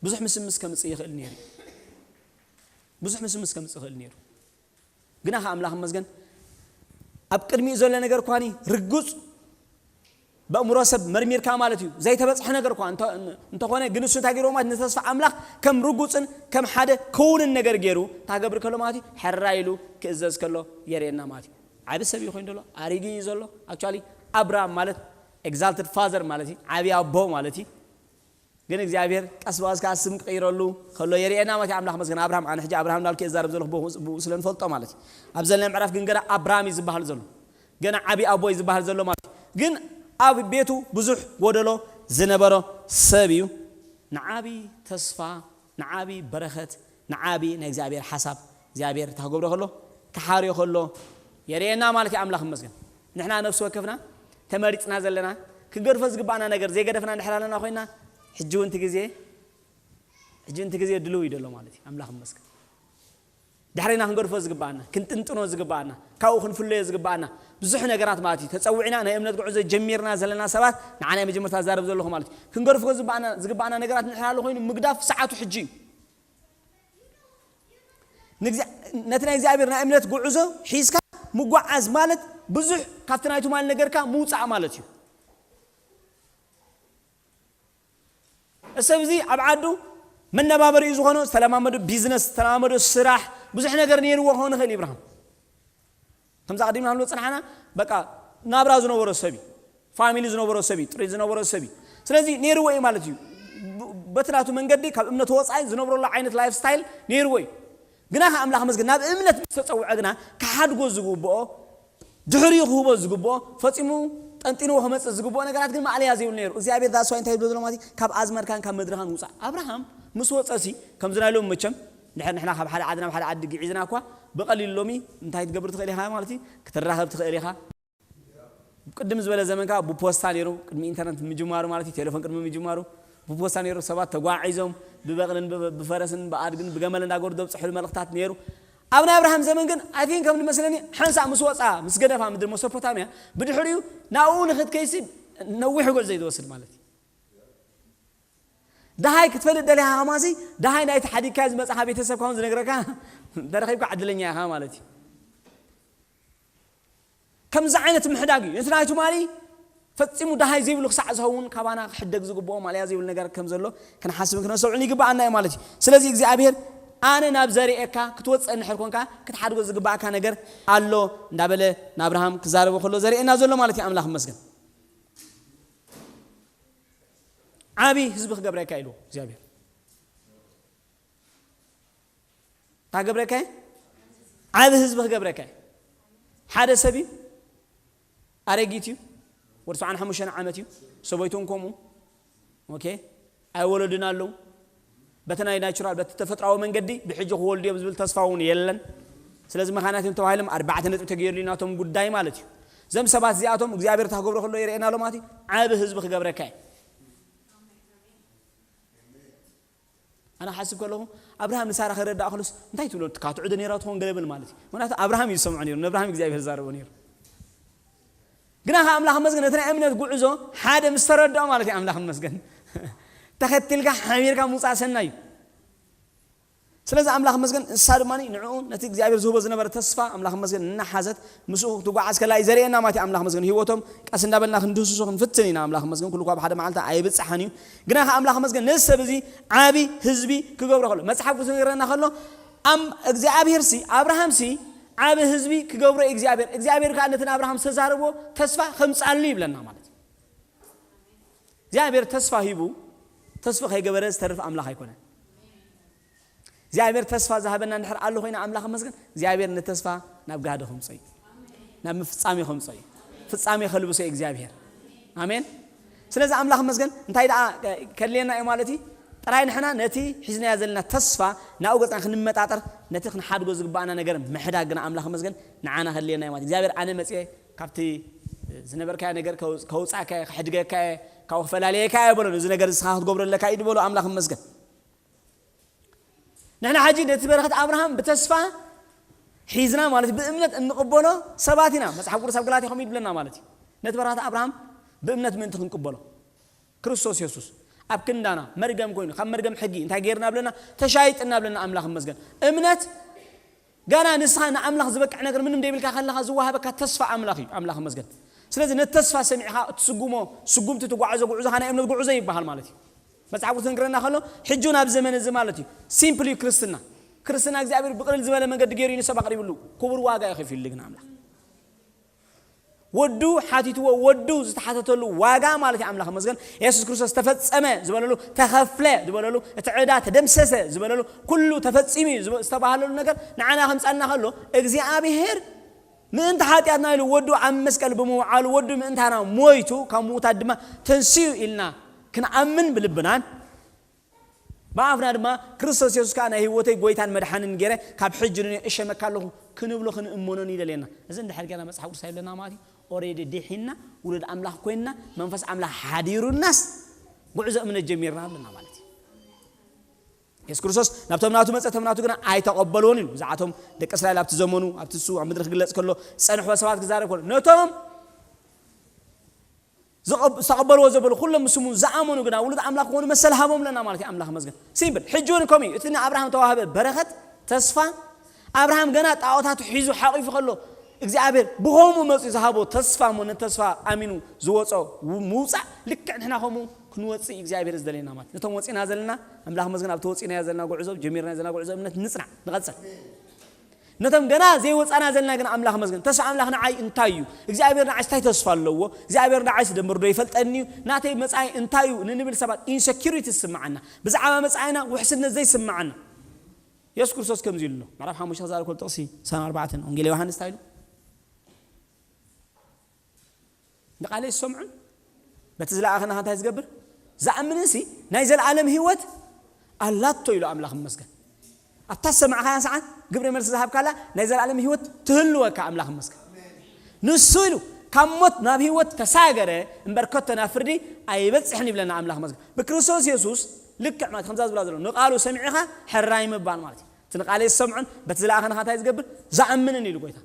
ብዙሕ ምስምስ ከምጽእ ይኽእል ነይሩ። ብዙሕ ምስምስ ከምፅእ ይኽእል ነይሩ። ግና ከ ኣምላኽ መስገን ኣብ ቅድሚኡ ዘሎ ነገር ኳኒ ርጉፅ በእምሮ ሰብ መርሚርካ ማለት እዩ። ዘይተበፅሐ ነገር እኳ እንተ- እንተኾነ ግን እሱ እንታይ ገይርዎ ማለት ንተስፋ ኣምላኽ ከም ርጉፅን ከም ሓደ ክውንን ነገር ገይሩ ታገብር ከሎ ማለት እዩ። ሕራ ኢሉ ክእዘዝ ከሎ የርእየና ማለት እዩ። ዓቢ ሰብ እዩ ኮይኑ ዘሎ ኣሪጊ እዩ ዘሎ። ኣክቹዋሊ ኣብራም ማለት ኤግዛልትድ ፋዘር ማለት እዩ። ዓቢ ኣቦ ማለት እዩ። ግን እግዚኣብሔር ቀስ ብቐስ ከዓ ስም ክቕይረሉ ከሎ የርእየና ማለት እዩ። ኣምላኽ መስገን ኣብርሃም ኣነ ሕጂ ኣብርሃም እንዳልኩ እዛረብ ዘለኹ ብኡ- ብኡ ስለ ንፈልጦ ማለት እዩ። ኣብ ዘለና ምዕራፍ ግን ገና ኣብርሃም እዩ ዝበሃል ዘሎ። ገና ዓብዪ ኣቦ እዩ ዝበሃል ዘሎ ማለት እዩ። ግን ኣብ ቤቱ ብዙሕ ጎደሎ ዝነበሮ ሰብ እዩ። ንዓቢ ተስፋ ንዓቢ በረኸት ንዓቢ ናይ እግዚኣብሔር ሓሳብ እግዚኣብሔር እንታይ ክገብሮ ከሎ ክሓርዮ ከሎ የርእየና ማለት እዩ። ኣምላኽ ይመስገን። ንሕና ነፍሲ ወከፍና ተመሪፅና ዘለና ክንገድፎ ዝግባኣና ነገር ዘይገደፍና እንድሕር ኣለና ኮይና ሕጂ እውን እቲ ግዜ ሕጂ እቲ ግዜ ድልው እዩ ደሎ ማለት እዩ። ኣምላኽ ይመስገን። ድሕሪና ክንገድፎ ዝግባኣና ክንጥንጥኖ ዝግባኣና ካብኡ ክንፍለዮ ዝግባኣና ብዙሕ ነገራት ማለት እዩ። ተፀዊዕና ናይ እምነት ጉዕዞ ጀሚርና ዘለና ሰባት ንዓ ናይ መጀመርታ ዛረብ ዘለኹ ማለት እዩ። ክንገድፎ ዝግባኣና ነገራት ንድሕር ኣሎ ኮይኑ ምግዳፍ ሰዓቱ ሕጂ እዩ። ነቲ ናይ እግዚኣብሔር ናይ እምነት ጉዕዞ ሒዝካ ምጓዓዝ ማለት ብዙሕ ካብቲ ናይ ትማሊ ነገርካ ምውፃእ ማለት እዩ። እሰብ እዚ ኣብ ዓዱ መነባበሪኡ ዝኾኖ ዝተለማመዶ ቢዝነስ ዝተለማመዶ ስራሕ ብዙሕ ነገር ነይርዎ ክኸውን ይኽእል። ኢብራሃም ከምዚ ኣቐዲምና ክንብሎ ፅናሕና በቃ ናብራ ዝነበሮ ሰብ እዩ። ፋሚሊ ዝነበሮ ሰብ እዩ። ጥሪት ዝነበሮ ሰብ እዩ። ስለዚ ነይርዎ እዩ ማለት እዩ። በቲ ናቱ መንገዲ ካብ እምነት ወፃኢ ዝነብረሉ ዓይነት ላይፍ ስታይል ነይርዎ እዩ። ግና ከ ኣምላኽ መስገን ናብ እምነት ምስ ተፀውዐ ግና ክሓድጎ ዝግብኦ ድሕሪኡ ክህቦ ዝግብኦ ፈፂሙ ጠንጢንዎ ክመፅእ ዝግብኦ ነገራት ግን ማእለያ ዘይብሉ ነይሩ። እግዚኣብሔር ዳስዋይ እንታይ ይብሎ ዘሎ ማለት እዩ? ካብ ኣዝመድካን ካብ ምድርኻን ውፃእ። ኣብርሃም ምስ ወፀሲ ከምዚ ናይ ሎም መቸም ድሕር ንሕና ካብ ሓደ ዓዲ ናብ ሓደ ዓዲ ግዒዝና እኳ ብቐሊሉ ሎሚ እንታይ ትገብር ትኽእል ኢኻ ማለት እዩ? ክትራኸብ ትኽእል ኢኻ። ቅድም ዝበለ ዘመንካ ብፖስታ ነይሩ ቅድሚ ኢንተርነት ምጅማሩ ማለት እዩ። ቴሌፎን ቅድሚ ምጅማሩ ብፖስታ ነይሩ። ሰባት ተጓዒዞም ብበቕልን ብፈረስን ብኣድግን ብገመል እንዳገሩ ዘብፅሕሉ መልእኽታት ነይሩ። ኣብ ናይ ኣብርሃም ዘመን ግን ኣይ ቲንክ ከም ዝመስለኒ ሓንሳእ ምስ ወፃ ምስ ገደፋ ምድሪ መሶፖታምያ ብድሕሪኡ ናብኡ ንክትከይሲ ነዊሕ ጉዕዞ እዩ ዝወስድ ማለት እዩ። ደሃይ ክትፈልጥ ደሊኻ ከማሲ ደሃይ ናይቲ ሓዲግካ ዝመፅኻ ቤተሰብ ካውን ዝነግረካ ተረኺብካ ዕድለኛ ኢኻ ማለት እዩ። ከምዚ ዓይነት ምሕዳግ እዩ ነቲ ናይ ትማሊ ፈፂሙ ደሃይ ዘይብሉ ክሳዕ ዝኸውን ካባና ክሕደግ ዝግብኦ ማለያ ዘይብሉ ነገር ከም ዘሎ ክንሓስብን ክነስተውዕልን ይግብኣና እዩ ማለት እዩ። ስለዚ እግዚኣብሔር ኣነ ናብ ዘርእየካ ክትወፅእ እንድሕር ኮንካ ክትሓድጎ ዝግባኣካ ነገር ኣሎ እንዳበለ ንኣብርሃም ክዛረቦ ከሎ ዘርእየና ዘሎ ማለት እዩ። ኣምላኽ ይመስገን። ዓብዪ ህዝቢ ክገብረካ ኢሉ እግዚኣብሔር እንታይ ክገብረካ እዩ? ዓቢ ህዝቢ ክገብረካ እዩ። ሓደ ሰብ እዩ ኣረጊት እዩ። ወዲ ሰብዓን ሓሙሽተን ዓመት እዩ። ሰበይቱን ከምኡ ኦኬ ኣይወለዱን ኣለዉ። በቲ ናይ ናቹራል በቲ ተፈጥራዊ መንገዲ ብሕጂ ክወልዱ እዮም ዝብል ተስፋ እውን የለን። ስለዚ መኻናት እዮም ተባሂሎም ኣርባዕተ ነጥቢ ተገይርሉ እዩ ናቶም ጉዳይ ማለት እዩ። እዞም ሰባት እዚኣቶም እግዚኣብሔር ታክገብሮ ከሎ ይርእየና ኣሎ ማለት እዩ። ዓቢ ህዝቢ ክገብረካ እዩ። ኣነ ሓስብ ከለኹ ኣብርሃም ንሳራ ከረዳእ ከሎስ እንታይ ትብሎ ካትዑ ዶ ነይራ ትኸውን ገለብል ማለት እዩ። ምክንያቱ ኣብርሃም እዩ ዝሰምዖ ነይሩ ንኣብርሃም እግዚኣብሔር ዛረቦ ነይሩ። ግና ከ ኣምላኽ መስገን እቲ ናይ እምነት ጉዕዞ ሓደ ምስ ተረድኦ ማለት እዩ። ኣምላኽ መስገን ተኸትልካ ሓሚርካ ምውፃእ ሰናይ እዩ። ስለዚ ኣምላኽ መስገን ንሳ ድማ ንዕኡ ነቲ እግዚኣብሔር ዝህቦ ዝነበረ ተስፋ ኣምላኽ መስገን እናሓዘት ምስኡ ትጓዓዝ ከላ እዩ ዘርእየና ማለት እዩ። ኣምላኽ መስገን ህይወቶም ቀስ እንዳበልና ክንድህስሶ ክንፍትን ኢና። ኣምላኽ መስገን ኩሉ እኳ ብሓደ መዓልቲ ኣይብፅሓን እዩ። ግና ከ ኣምላኽ መስገን ነዚ ሰብ እዚ ዓቢ ህዝቢ ክገብሮ ከሎ መፅሓፍ ቅዱስ ዝነግረና ከሎ እግዚኣብሔር ሲ ኣብርሃም ሲ ዓቢ ህዝቢ ክገብሮ እዩ እግዚኣብሔር እግዚኣብሔር ከዓ ነቲ ንኣብርሃም ዝተዛረቦ ተስፋ ከምፃሉ ይብለና ማለት እዩ። እግዚኣብሔር ተስፋ ሂቡ ተስፋ ከይገበረ ዝተርፍ ኣምላኽ ኣይኮነን። እግዚኣብሔር ተስፋ ዝሃበና እንድሕር ኣሎ ኮይና ኣምላኽ መስገን እግዚኣብሔር ነተስፋ ናብ ጋህደ ከምፀ እዩ። ናብ ምፍፃሜ ከምፀ እዩ። ፍፃሜ ከልብሶ እዩ እግዚኣብሔር። ኣሜን። ስለዚ ኣምላኽ መስገን እንታይ ደኣ ከድልየና እዩ ማለት እዩ? ጥራይ ንሕና ነቲ ሒዝናዮ ዘለና ተስፋ ናብኡ ገፅና ክንመጣጠር ነቲ ክንሓድጎ ዝግባኣና ነገር ምሕዳግ ግና ኣምላኽ መስገን ንዓና ከድልየና እዩ ማለት እግዚኣብሔር ኣነ መፅየ ካብቲ ዝነበርካዮ ነገር ከውፃእካ ከሕድገካ ካብኡ ክፈላልየካ እየ በሎ። እዚ ነገር ንስኻ ክትገብሮ ኣለካ እዩ ዝበሎ ኣምላኽ መስገን። ንሕና ሕጂ ነቲ በረኸት ኣብርሃም ብተስፋ ሒዝና ማለት ብእምነት እንቕበሎ ሰባት ኢና። መፅሓፍ ቅዱስ ኣብ ገላትያ ከምኡ ይብለና ማለት እዩ። ነቲ በረኸት ኣብርሃም ብእምነት ምእንቲ ክንቅበሎ ክርስቶስ የሱስ ኣብ ክንዳና መርገም ኮይኑ፣ ካብ መርገም ሕጊ እንታይ ገይርና ብለና? ተሻይጥና ብለና። ኣምላኽ ይመስገን። እምነት ገና ንስኻ ንኣምላኽ ዝበቅዕ ነገር ምንም ደይብልካ ከለኻ ዝወሃበካ ተስፋ ኣምላኽ እዩ። ኣምላኽ ይመስገን። ስለዚ ነቲ ተስፋ ሰሚዕኻ እትስጉሞ ስጉምቲ፣ ትጓዓዞ ጉዕዞኻ ናይ እምነት ጉዕዞ ይበሃል ማለት እዩ። መጽሓፍ ቅዱስ ዝነግረና ከሎ ሕጂ እውን ኣብ ዘመን እዚ ማለት እዩ። ሲምፕሊ ክርስትና፣ ክርስትና እግዚኣብሔር ብቕልል ዝበለ መንገዲ ገይሩ እዩ ንሰብ ኣቕሪብሉ። ክቡር ዋጋ እዩ ከፊሉ ግን ኣምላኽ ወዱ ሓቲትዎ፣ ወዱ ዝተሓተተሉ ዋጋ ማለት እዩ። ኣምላኽ መስገን። የሱስ ክርስቶስ ተፈጸመ ዝበለሉ፣ ተኸፍለ ዝበለሉ፣ እቲ ዕዳ ተደምሰሰ ዝበለሉ፣ ኩሉ ተፈጺሙ እዩ ዝበ-፣ ዝተባህለሉ ነገር ንዓና ከምጻልና ከሎ እግዚኣብሔር ምእንቲ ሓጢኣትና ኢሉ ወዱ ኣብ መስቀል ብምውዓሉ፣ ወዱ ምእንታና ሞይቱ ካብ ምዉታት ድማ ተንሲኡ ኢልና ክንኣምን ብልብናን ብኣፍና ድማ ክርስቶስ የሱስ ከኣ ናይ ህይወተይ ጎይታን መድሓንን ገይረ ካብ ሕጂ ንንዮ እሸመካ ኣለኹ ክንብሎ ክንእመኖን ይደልየና። እዚ እንድሕር ጌርና መጽሓፍ ቅዱስ ኣይብለና ማለት እዩ። ኦሬዲ ድሒና ውሉድ ኣምላኽ ኮይንና መንፈስ ኣምላኽ ሓዲሩናስ ጉዕዞ እምነት ጀሚርና ኣለና ማለት እዩ። የሱስ ክርስቶስ ናብቶም ናቱ መጸ፣ እቶም ናቱ ግና ኣይተቐበልዎን ኢሉ። ብዛዕባቶም ደቂ እስራኤል ኣብቲ ዘመኑ ኣብቲ እሱ ኣብ ምድሪ ክግለጽ ከሎ ዝጸንሕዎ ሰባት ክዛረብ ከሎ ነቶም ዝቐብ-፣ ዝተቐበልዎ ዘበሉ ኩሎም ምስሙ ዝኣመኑ ግና ውሉድ ኣምላኽ ክኾኑ መሰል ሃቦም ለና ማለት እዩ። ኣምላኽ መስገን። ሲምፕል። ሕጂ እውን ከምኡ እዩ። እቲ ንኣብርሃም ተዋህበ በረኸት፣ ተስፋ፣ ኣብርሃም ገና ጣዖታቱ ሒዙ ሓቒፉ ከሎ እግዚኣብሔር ብኸምኡ መፅኡ ዝሃቦ ተስፋ እሞ ነቲ ተስፋ ኣሚኑ ዝወፆ ው-፣ ምውፃእ ልክዕ ንሕና ከምኡ ክንወፅእ እዩ እግዚኣብሔር ዝደለየና ማለት እዩ። ነቶም ወፂና ዘለና ኣምላኽ መስገን ኣብቲ ወፂናዮ ዘለና ጉዕዞ ጀሚርናዮ ዘለና ጉዕዞ እምነት ንፅናዕ ንቐፅል። ነቶም ገና ዘይወፃና ዘለና ግን ኣምላኽ መስገን። ተስፋ ኣምላኽ ንዓይ እንታይ እዩ? እግዚኣብሔር ንዓይስ እንታይ ተስፋ ኣለዎ? እግዚኣብሔር ንዓይስ ደምር ዶ ይፈልጠኒ እዩ? ናተይ መጻኢ እንታይ እዩ? ንንብል ሰባት ኢንሰኪሪቲ ዝስምዓና፣ ብዛዕባ መጻኢና ውሕስነት ዘይስምዓና። የሱስ ክርስቶስ ከምዚ ኢሉ ኣሎ። ምዕራፍ ሓሙሽተ ክዛረብ ከሎ ጥቕሲ ሰን ኣርባዕተ ወንጌል ዮሃንስ እንታይ ኢሉ? ንቃለይ ዝሰምዑን በቲ ዝለኣኸና እንታይ ዝገብር? ዝኣምንሲ ናይ ዘለኣለም ህይወት ኣላቶ ኢሉ ኣምላኽ ይመስገን። ኣብታ ዝሰማዕኻያ ሰዓት ግብረ መልሲ ዝሃብካላ ናይ ዘለኣለም ህይወት ትህልወካ ኣምላኽ ይመስገን። ንሱ ኢሉ ካብ ሞት ናብ ህይወት ተሳገረ እምበር ከቶ ናብ ፍርዲ ኣይበጽሕን ይብለና ኣምላኽ ይመስገን። ብክርስቶስ የሱስ ልክዕ ማለት ከምዛ ዝብላ ዘሎ ንቃሉ ሰሚዕኻ ሕራይ ምባል ማለት እዩ። እቲ ንቃለይ ዝሰምዑን በቲ ዝለኣኸና እንታይ ዝገብር? ዝኣምንን ኢሉ ጎይታ።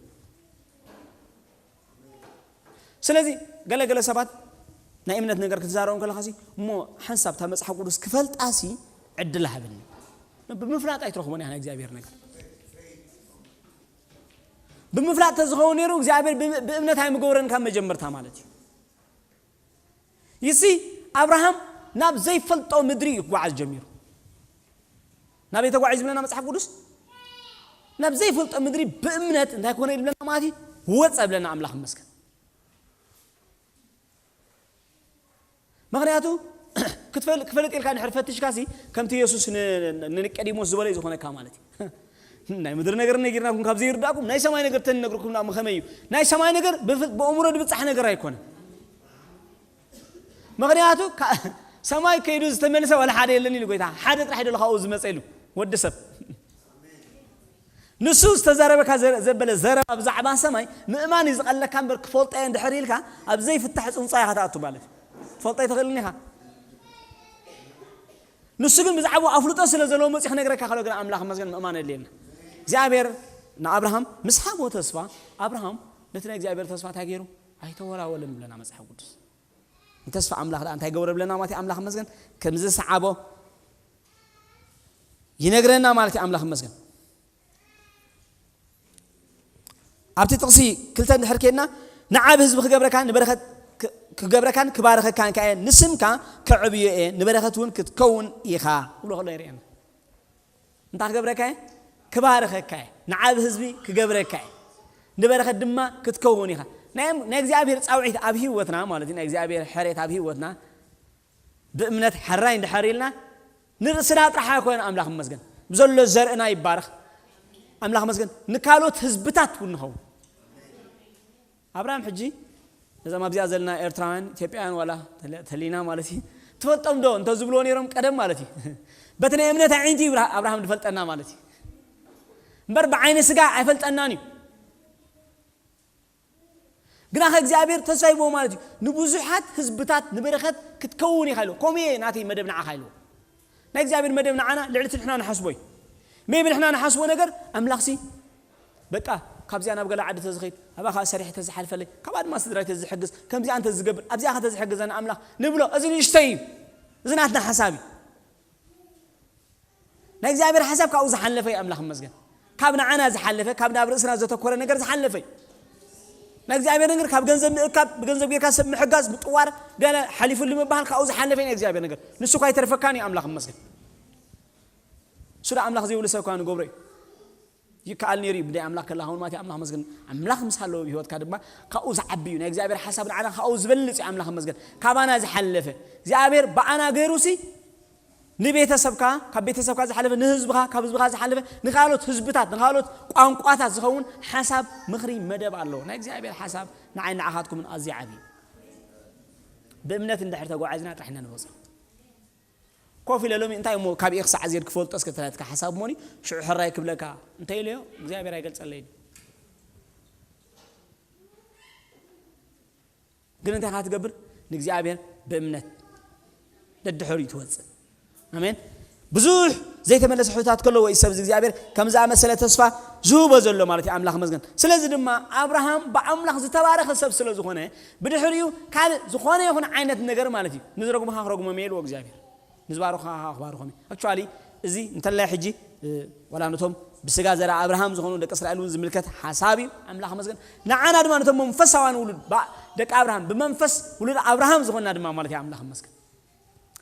ስለዚ ገለ ገለ ሰባት ናይ እምነት ነገር ክትዛረቦም ከለኻ ሲ እሞ ሓንሳብ እታ መጽሓፍ ቅዱስ ክፈልጣ ሲ ዕድል ሃብኒ። ብምፍላጥ ኣይትረኽቦን ኢኻ ናይ እግዚኣብሔር ነገር። ብምፍላጥ ተዝኸውን ነይሩ እግዚኣብሔር ብ-፣ ብእምነት ኣይምገብረን ካብ መጀመርታ ማለት እዩ። ይሲ ኣብርሃም ናብ ዘይፈልጦ ምድሪ እዩ ክጓዓዝ ጀሚሩ። ናበይ ተጓዒዝ ብለና መጽሓፍ ቅዱስ? ናብ ዘይፈልጦ ምድሪ ብእምነት እንታይ ኮነ ይብለና ማለት እዩ? ወጸ ብለና ኣምላኽ ይመስገን። ምኽንያቱ ክትፈል-፣ ክፈልጥ ኢልካ ድሕር ፈትሽካ ሲ ከምቲ የሱስ ን-፣ ን-፣ ንኒቆዲሞስ ዝበሎ እዩ ዝኾነካ ማለት እዩ። ናይ ምድሪ ነገር ነጊርናኩም ካብ ዘይርዳእኩም ናይ ሰማይ ነገር ተንነግርኩም ዳሞ ከመይ እዩ? ናይ ሰማይ ነገር ብፍ-፣ ብእምሮ ድብጻሕ ነገር ኣይኮነን። ምኽንያቱ ካ-፣ ሰማይ ከይዱ ዝተመልሰ ዋላ ሓደ የለን ኢሉ ጎይታ። ሓደ ጥራሕ ኢሉ ካብኡ ዝመጸ ኢሉ ወዲ ሰብ። ንሱ ዝተዛረበካ ዘ-፣ ዘበለ ዘረባ ብዛዕባ ሰማይ ምእማን እዩ ዝቐለካ እምበር ክፈልጦ እየ እንድሕር ኢልካ ኣብ ዘይፍታሕ ጽንጻ ኢኻ ትኣቱ ማለት እዩ። ትፈልጦ ኣይትኽእልን ኢኻ። ንሱ ግን ብዛዕባኡ ኣፍልጦ ስለ ዘለዎ መጺኡ ክነግረካ ከሎ ግን ኣምላኽ መስገን ምእማን የድልየና። እግዚኣብሔር ንኣብርሃም ምስ ሃቦ ተስፋ ኣብርሃም ነቲ ናይ እግዚኣብሔር ተስፋ እንታይ ገይሩ? ኣይተወላወለን ብለና መጽሓፍ ቅዱስ። ንተስፋ ኣምላኽ ደኣ እንታይ ገብረ ብለና ማለት እዩ? ኣምላኽ መስገን ከም ዝሰዓቦ ይነግረና ማለት እዩ። ኣምላኽ መስገን። ኣብቲ ጥቕሲ ክልተ እንድሕር ኬድና ንዓብ ህዝቢ ክገብረካ ንበረኸት ክ-፣ ክገብረካን ክባርኸካን ከኣ እየ፣ ንስምካ ከዕብዮ እየ፣ ንበረኸት እውን ክትከውን ኢኻ ክብሎ ከሎ ይርእየና። እንታይ ክገብረካ እየ? ክባርኸካ እየ። ንዓብ ህዝቢ ክገብረካ እየ። ንበረኸት ድማ ክትከውን ኢኻ። ናይ፣ ናይ እግዚኣብሔር ጻውዒት ኣብ ህይወትና ማለት እዩ፣ ናይ እግዚኣብሔር ሕሬት ኣብ ህይወትና ብእምነት ሕራይ እንድሕር ኢልና ንርእስና ጥራሕ ኣይኮነን ኣምላኽ ይመስገን። ብዘሎ ዘርእና ይባረኽ። ኣምላኽ ይመስገን። ንካልኦት ህዝብታት እውን ንኸውን። ኣብርሃም ሕጂ ነዞም ኣብዚኣ ዘለና ኤርትራውያን፣ ኢትዮጵያውያን ዋላ ተለ-፣ ተሊና ማለት እዩ። ትፈልጦም ዶ እንተ ዝብልዎ ነይሮም ቀደም ማለት እዩ። በቲ ናይ እምነት ኣዒንቲ እዩ ኣብርሃ-፣ ኣብርሃም ዝፈልጠና ማለት እዩ። እምበር ብዓይኒ ስጋ ኣይፈልጠናን እዩ። ግናኸ እግዚኣብሔር ተስፋ ይብዎ ማለት እዩ። ንብዙሓት ህዝብታት ንበረኸት ክትከውን ኢኻ ኢልዎ። ከምኡ እየ ናተይ መደብ ንዓኻ ኢልዎ። ናይ እግዚኣብሔር መደብ ንዓና ልዕሊ እቲ ንሕና ንሓስቦ እዩ። ሜቢ ንሕና ንሓስቦ ነገር ኣምላኽሲ በቃ ካብዚኣ ናብ ገለ ዓዲ ተዝኸይድ፣ ኣብኣ ኸዓ ሰሪሐ ተዝሓልፈለይ፣ ካብኣ ድማ ስድራይ ተዝሕግዝ፣ ከምዚኣ እንተ ዝገብር፣ ኣብዚኣ ኸ ተዝሕግዘና ኣምላኽ ንብሎ። እዚ ንእሽተይ እዩ። እዚ ናትና ሓሳብ እዩ። ናይ እግዚኣብሔር ሓሳብ ካብኡ ዝሓለፈ እዩ። ኣምላኽ ይመስገን። ካብ ንዓና ዝሓለፈ፣ ካብ ናብ ርእስና ዘተኮረ ነገር ዝሓለፈ እዩ። ናይ እግዚኣብሔር ነገር ካብ ገንዘብ ምእካብ፣ ብገንዘብ ጌርካ ሰብ ምሕጋዝ፣ ምጥዋር፣ ገለ ሓሊፉሉ ምባሃል ካብኡ ዝሓለፈ እዩ ናይ እግዚኣብሔር ነገር። ንሱ እኳ ኣይተርፈካን እዩ። ኣምላኽ ይመስገን። እሱ ዶ ኣምላኽ ዘይብሉ ሰብ እኳ ንገብሮ እዩ። ይከኣል ነይሩ እዩ። ብናይ ኣምላኽ ከለኻ እውን ማለት እዩ። ኣምላኽ መስገን። ኣምላኽ ምስ ሃለዎ ህይወትካ ድማ ካብኡ ዝዓቢ እዩ። ናይ እግዚኣብሔር ሓሳብ ንዓና ካብኡ ዝበልጽ እዩ። ኣምላኽ መስገን። ካባና ዝሓለፈ እግዚኣብሔር ብኣና ገይሩሲ ንቤተሰብካ፣ ካብ ቤተሰብካ ዝሓለፈ ንህዝብኻ፣ ካብ ህዝብኻ ዝሓለፈ ንኻልኦት ህዝብታት፣ ንኻልኦት ቋንቋታት ዝኸውን ሓሳብ፣ ምኽሪ፣ መደብ ኣለዎ። ናይ እግዚኣብሔር ሓሳብ ንዓይ ንዓኻትኩምን ኣዝዩ ዓቢ እዩ። ብእምነት እንድሕር ተጓዒዝና ጥራሕ ኢና ንበጽሖ። ኮፍ ኢለ ሎሚ እንታይ እሞ ካብ ኤክስ ዓዜር ክፈልጦ እስከ ተላትካ ሓሳብ እሞኒ ሽዑ ሕራይ ክብለካ እንተ ኢለዮ እግዚኣብሔር ኣይገልጸለይን። ግን እንታይ ኢኻ ትገብር? ንእግዚኣብሔር ብእምነት ደድሕሪኡ ትወጽእ። ኣሜን። ብዙሕ ዘይተመለሰ ሕቶታት ከለዎ እዩ ሰብ እግዚኣብሔር ከም ዝኣመሰለ ተስፋ ዝህቦ ዘሎ ማለት እዩ። ኣምላኽ መስገን። ስለዚ ድማ ኣብርሃም ብኣምላኽ ዝተባረኸ ሰብ ስለ ዝኾነ ብድሕሪኡ ካልእ ዝኾነ ይኹን ዓይነት ነገር ማለት እዩ ንዝረግሙኻ ክረግሞም እየ ኢልዎ እግዚኣብሔር። ንዝባርኹኻ ክባርኾም እዩ። ኣክቹዋሊ እዚ እንተላይ ሕጂ ዋላ ነቶም ብስጋ ዘርኣ ኣብርሃም ዝኾኑ ደቂ እስራኤል እውን ዝምልከት ሓሳብ እዩ። ኣምላኽ መስገን። ንዓና ድማ ነቶም መንፈሳውያን ውሉድ ደቂ ኣብርሃም ብመንፈስ ውሉድ ኣብርሃም ዝኾንና ድማ ማለት እዩ። ኣምላኽ መስገን።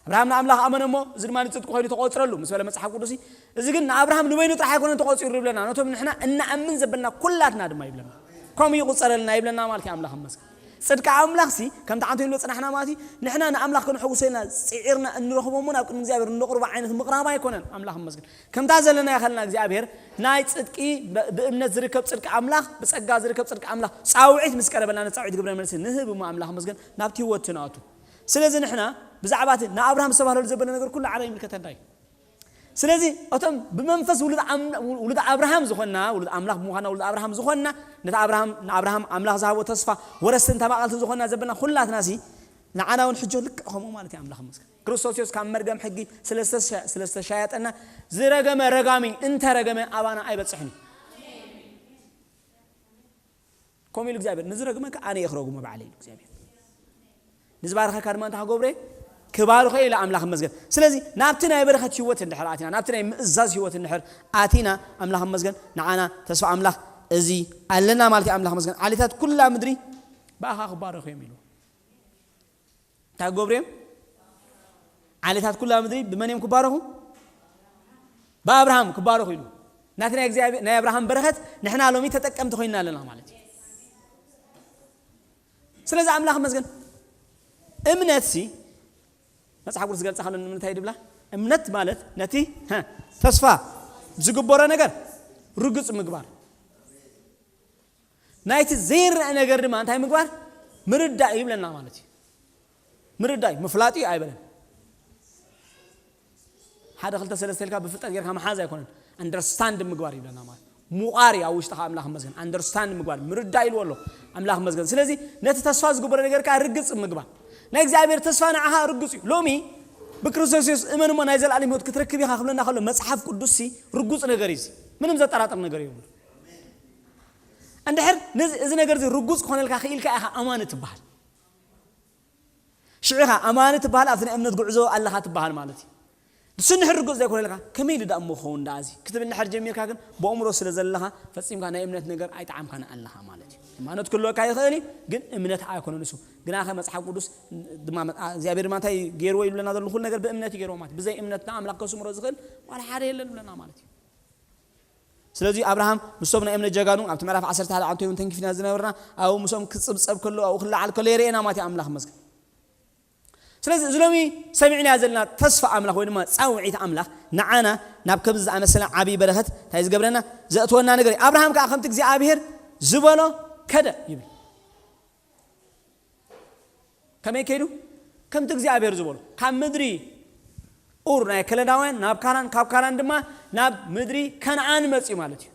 ኣብርሃም ንኣምላኽ ኣመነ እሞ እዚ ድማ ንጽድቂ ኮይኑ ተቖጽረሉ ምስ በለ መጽሓፍ ቅዱስ። እዚ ግን ንኣብርሃም ንበይኑ ጥራሕ ኣይኮነን ተቖጺሩ ይብለና፣ ነቶም ንሕና እናኣምን ዘበልና ኩላትና ድማ ይብለና። ከምኡ ይቑጸረልና ይብለና ማለት እዩ። ኣምላኽ መስገን። ጽድቂ ኣምላኽ ሲ ከምቲ ዓንቶ ኢሉ ጽናሕና ማለት እዩ። ንሕና ንኣምላኽ ክንሕጉሶ ኢልና ጽዒርና እንረኽቦ እሞ ናብ ቅድሚ እግዚኣብሔር እንቕርቦ ዓይነት ምቕራብ ኣይኮነን። ኣምላኽ መስገን። ከምታ ዘለና ይኸልና እግዚኣብሔር ናይ ጽድቂ ብእምነት ዝርከብ ጽድቂ ኣምላኽ ብጸጋ ዝርከብ ጽድቂ ኣምላኽ ጻውዒት ምስ ቀረበልና ንጻውዒት ግብረ መልሲ ንህብ እሞ ኣምላኽ መስገን ናብቲ ህይወት ትንኣቱ። ስለዚ ንሕና ብዛዕባ እቲ ንኣብርሃም ዝተባህለሉ ዘበለ ነገር ኩሉ ዓለም ይምልከተና እዩ። ስለዚ እቶም ብመንፈስ ውሉድ ኣብርሃም ዝኾንና ውሉድ ኣምላኽ ብምዃና ውሉድ ኣብርሃም ዝኾንና ነቲ ኣብርሃም ንኣብርሃም ኣምላኽ ዝሃቦ ተስፋ ወረስትን ተማቐልትን ዝኾንና ዘበልና ኩላትና ሲ ንዓና እውን ሕጆ ልክዕ ከምኡ ማለት እዩ። ኣምላኽ መስገን። ክርስቶስ የሱስ ካብ መርገም ሕጊ ስለ ዝተሻየጠና ዝረገመ ረጋሚ እንተረገመ ኣባና ኣይበፅሕን እዩ። ከምኡ ኢሉ እግዚኣብሔር ንዝረግመካ ኣነ እየ ክረግሞ ባዕለ ኢሉ እግዚኣብሔር። ንዝባረኸካ ድማ እንታይ ክገብሮ እየ? ክባርኾ እየ ኢሉ ኣምላኽ መስገን። ስለዚ ናብቲ ናይ በረኸት ህይወት እንድሕር ኣቲና ናብቲ ናይ ምእዛዝ ህይወት እንድሕር ኣቲና ኣምላኽ መስገን ንዓና ተስፋ ኣምላኽ እዚ ኣለና ማለት እዩ። ኣምላኽ መስገን። ዓሌታት ኩላ ምድሪ ብኣኻ ክባረኹ እዮም ኢሉ እንታይ ክገብሩ እዮም? ዓሌታት ኩላ ምድሪ ብመን እዮም ክባረኹ? ብኣብርሃም ክባረኹ ኢሉ ናቲ ናይ እግዚኣብሔር ናይ ኣብርሃም በረኸት ንሕና ሎሚ ተጠቀምቲ ኮይና ኣለና ማለት እዩ። ስለዚ ኣምላኽ መስገን። እምነት ሲ መጽሓፍ ቅዱስ ዝገልጻ ከሎ ንምንታይ ድብላ? እምነት ማለት ነቲ ተስፋ ዝግበሮ ነገር ርግጽ ምግባር ናይቲ ዘይረአ ነገር ድማ እንታይ ምግባር? ምርዳእ ይብለና ማለት እዩ። ምርዳእ እዩ ምፍላጥ እዩ ኣይበለን። ሓደ ክልተ ሰለስተ ኢልካ ብፍልጠት ጌርካ መሓዝ ኣይኮነን። ኣንደርስታንድ ምግባር ይብለና ማለት ሙቓር እዩ። ኣብ ውሽጥኻ ኣምላኽ መስገን ኣንደርስታንድ ምግባር ምርዳእ ኢልዎ ኣሎ። ኣምላኽ መስገን። ስለዚ ነቲ ተስፋ ዝግበረ ነገር ከዓ ርግጽ ምግባር ናይ እግዚኣብሔር ተስፋ ንዓኻ ርግጽ እዩ። ሎሚ ብክርስቶስ የሱስ እመን እሞ ናይ ዘለኣለም ህይወት ክትረክብ ኢኻ ክብለና ከሎ መጽሓፍ ቅዱስ ሲ ርጉጽ ነገር እዩ። ምንም ዘጠራጥር ነገር የብሉ። እንድሕር እዚ ነገር እዚ ርጉጽ ክኾነልካ ክኢልካ ኢኻ ኣማኒ ትበሃል። ሽዑ ኢኻ ኣማኒ ትበሃል ኣብቲ ናይ እምነት ጉዕዞ ኣለኻ ትበሃል ማለት እዩ። ንሱ እንድሕር ርጉጽ ዘይኮነልካ ከመይ ኢሉ ዳኣ እሞ ክኸውን ዳኣ እዚ ክትብል እንድሕር ጀሚርካ ግን ብእምሮ ስለ ዘለኻ ፈጺምካ ናይ እምነት ነገር ኣይጠዓምካን ኣለኻ ማለት እዩ። ሃይማኖት ክህልወካ ይኽእል እዩ ግን እምነት ኣይኮነን እሱ። ግናኸ መጽሓፍ ቅዱስ ድማ እግዚኣብሔር ድማ እንታይ ገይርዎ ይብለና ዘሎ ኩሉ ነገር ብእምነት እዩ ገይርዎ ማለት ብዘይ እምነት ንኣምላኽ ከስምሮ ዝኽእል ዋላ ሓደ የለን ይብለና ማለት እዩ። ስለዚ ኣብርሃም ምስቶም ናይ እምነት ጀጋኑ ኣብቲ ምዕራፍ ዓሰርተ ሓደ ዓንቶ እውን ተንኪፍና ዝነበርና ኣብኡ ምስኦም ክጽብጸብ ከሎ ኣብኡ ክለዓል ከሎ የርእየና ማለት ኣምላኽ መስገን። ስለዚ እዚ ሎሚ ሰሚዕናያ ዘለና ተስፋ ኣምላኽ ወይ ድማ ጻውዒት ኣምላኽ ንዓና ናብ ከምዚ ዝኣመሰለ ዓብዪ በረኸት እንታይ ዝገብረና ዘእትወና ነገር እዩ። ኣብርሃም ከዓ ከምቲ እግዚኣብሔር ዝበሎ ከደ ይብል። ከመይ ከይዱ? ከምቲ እግዚኣብሔር ዝበሎ ካብ ምድሪ ኡር ናይ ከለዳውያን ናብ ካናን ካብ ካናን ድማ ናብ ምድሪ ከነኣን መፅዩ ማለት እዩ።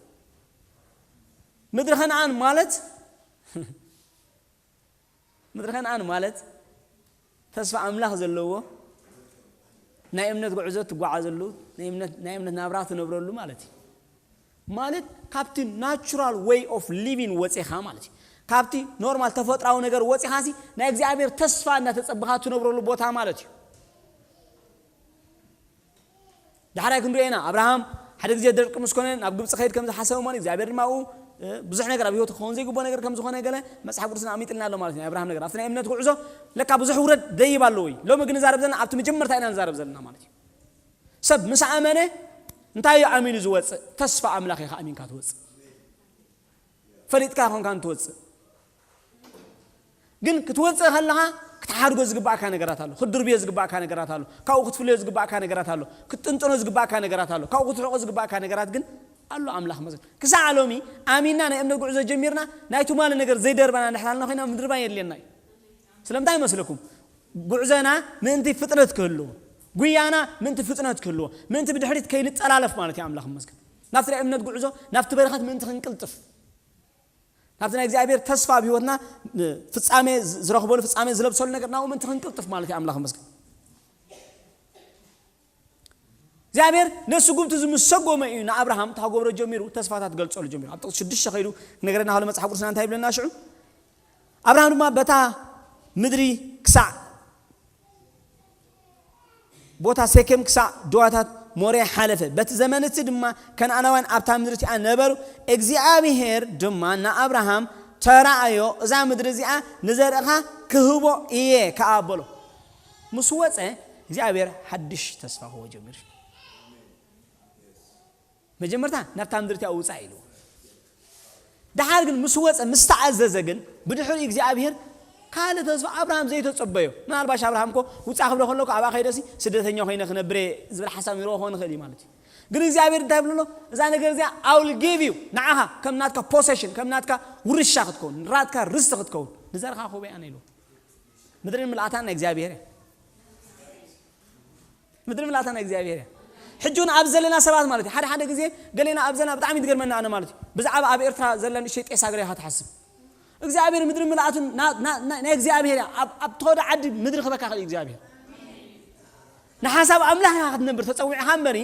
ምድሪ ከነኣን ማለት ምድሪ ከነኣን ማለት ተስፋ ኣምላኽ ዘለዎ ናይ እምነት ጉዕዞ ትጓዓዘሉ ናይ እምነት ናብራ ትነብረሉ ማለት እዩ። ማለት ካብቲ ናቹራል ዌይ ኦፍ ሊቪን ወፂኻ ማለት እዩ። ካብቲ ኖርማል ተፈጥራዊ ነገር ወፂኻሲ ናይ እግዚኣብሔር ተስፋ እናተፀበኻ ትነብረሉ ቦታ ማለት እዩ። ዳሕራይ ክንሪኦ ኢና። ኣብርሃም ሓደ ግዜ ደርቂ ምስ ኮነ ናብ ግብፂ ከይድ ከም ዝሓሰበ ማለት እግዚኣብሔር ድማ ኣብኡ ብዙሕ ነገር ኣብ ህይወቱ ክኸውን ዘይግብኦ ነገር ከም ዝኾነ ገለ መፅሓፍ ቅዱስና ኣሚጥልና ኣሎ ማለት እዩ። ናይ ኣብርሃም ነገር ኣብቲ ናይ እምነት ጉዕዞ ለካ ብዙሕ ውረድ ደይብ ኣለዎ እዩ። ሎሚ ግን ንዛረብ ዘለና ኣብቲ መጀመርታ ኢና ንዛረብ ዘለና ማለት እዩ። ሰብ ምስ ኣመነ እንታይ እዩ ኣሚኑ ዝወፅእ? ተስፋ ኣምላኽ ኢኻ ኣሚንካ ትወፅእ። ፈሊጥካ ይኾንካ እንትወፅእ ግን ክትወፅእ ከለኻ ክትሓድጎ ዝግባእካ ነገራት ኣሎ። ክትድርብዮ ዝግባእካ ነገራት ኣሎ። ካብኡ ክትፍለዮ ዝግባእካ ነገራት ኣሎ። ክትጥንጥኖ ዝግባእካ ነገራት ኣሎ። ካብኡ ክትሕቆ ዝግባእካ ነገራት ግን ኣሎ። ኣምላኽ መስል ክሳዕ ሎሚ ኣሚንና ናይ እምነት ጉዕዞ ጀሚርና ናይ ትማሊ ነገር ዘይደርባና ንሕላልና ኮይና ምድርባን የድልየና እዩ። ስለምንታይ መስለኩም? ጉዕዞና ምእንቲ ፍጥነት ክህልዎ፣ ጉያና ምእንቲ ፍጥነት ክህልዎ፣ ምእንቲ ብድሕሪት ከይንጠላለፍ ማለት እዩ። ኣምላኽ መስገን ናብቲ ናይ እምነት ጉዕዞ ናብቲ በረኸት ምእንቲ ክንቅልጥፍ፣ ናብቲ ናይ እግዚኣብሔር ተስፋ ኣብ ህይወትና ፍጻሜ ዝረኽበሉ ፍጻሜ ዝለብሰሉ ነገር ናብኡ ምእንቲ ክንቅልጥፍ ማለት እዩ። ኣምላኽ መስገን እግዚኣብሔር ነስጉምቲ ዝምሰጎመ እዩ። ንኣብርሃም ታጎብሮ ጀሚሩ ተስፋታት ገልጸሉ ጀሚሩ ኣብ ጥቕስ ሽዱሽተ ከይዱ ነገረና። ካለ መጽሓፍ ቅዱስና እንታይ ይብለና ሽዑ? ኣብርሃም ድማ በታ ምድሪ ክሳዕ ቦታ ሴኬም ክሳዕ ድዋታት ሞሬ ሓለፈ። በቲ ዘመን እቲ ድማ ከነኣናውያን ኣብታ ምድሪ እቲኣ ነበሩ። እግዚኣብሔር ድማ ንኣብርሃም ተራእዮ፣ እዛ ምድሪ እዚኣ ንዘርእኻ ክህቦ እየ ከኣ በሎ። ምስ ወፀ እግዚኣብሔር ሓድሽ ተስፋ ክህቦ ጀሚሩ። መጀመርታ ናብታ ምድሪ እቲኣ ውፃእ ኢልዎ። ደሓር ግን ምስ ወፀ ምስ ተኣዘዘ ግን ብድሕሪኡ እግዚኣብሔር ካልእ ተስፋ ኣብርሃም ዘይተፀበዮ። ምናልባሽ ኣብርሃም እኮ ውፃእ ክብሎ ከሎ እኮ ኣብኣ ከይደሲ ስደተኛ ኮይነ ክነብር እየ ዝብል ሓሳብ ይረኦ ክኾን ይኽእል እዩ ማለት እዩ። ግን እግዚኣብሔር እንታይ ይብሎ ኣሎ? እዛ ነገር እዚኣ I will give you ንዓኻ ከም ናትካ ፖሴሽን ከም ናትካ ውርሻ ክትከውን ናትካ ርስቲ ክትከውን ንዘርካ ክህበያ ኢሉ። ምድርን ምልኣታን ናይ እግዚኣብሔር እያ። ምድሪ ምልኣታ ናይ እግዚኣብሔር እያ። ሕጂ እውን ኣብ ዘለና ሰባት ማለት እዩ። ሓደ ሓደ ግዜ ገሌና ኣብ ዘለና ብጣዕሚ ትገርመና ኣነ ማለት እዩ። ብዛዕባ ኣብ ኤርትራ ዘላ ንእሽተይ ጤሳ ገለ ኢኻ ትሓስብ። እግዚኣብሔር ምድሪ ምልኣቱን ና- ና- ና- ናይ እግዚኣብሔር እያ። ኣብ- ኣብ ተወደ ዓዲ ምድሪ ክበካ ክእል እግዚኣብሔር። ንሓሳብ ኣምላኽ ኢኻ ክትነብር ተጸዊዕኻ እምበሪ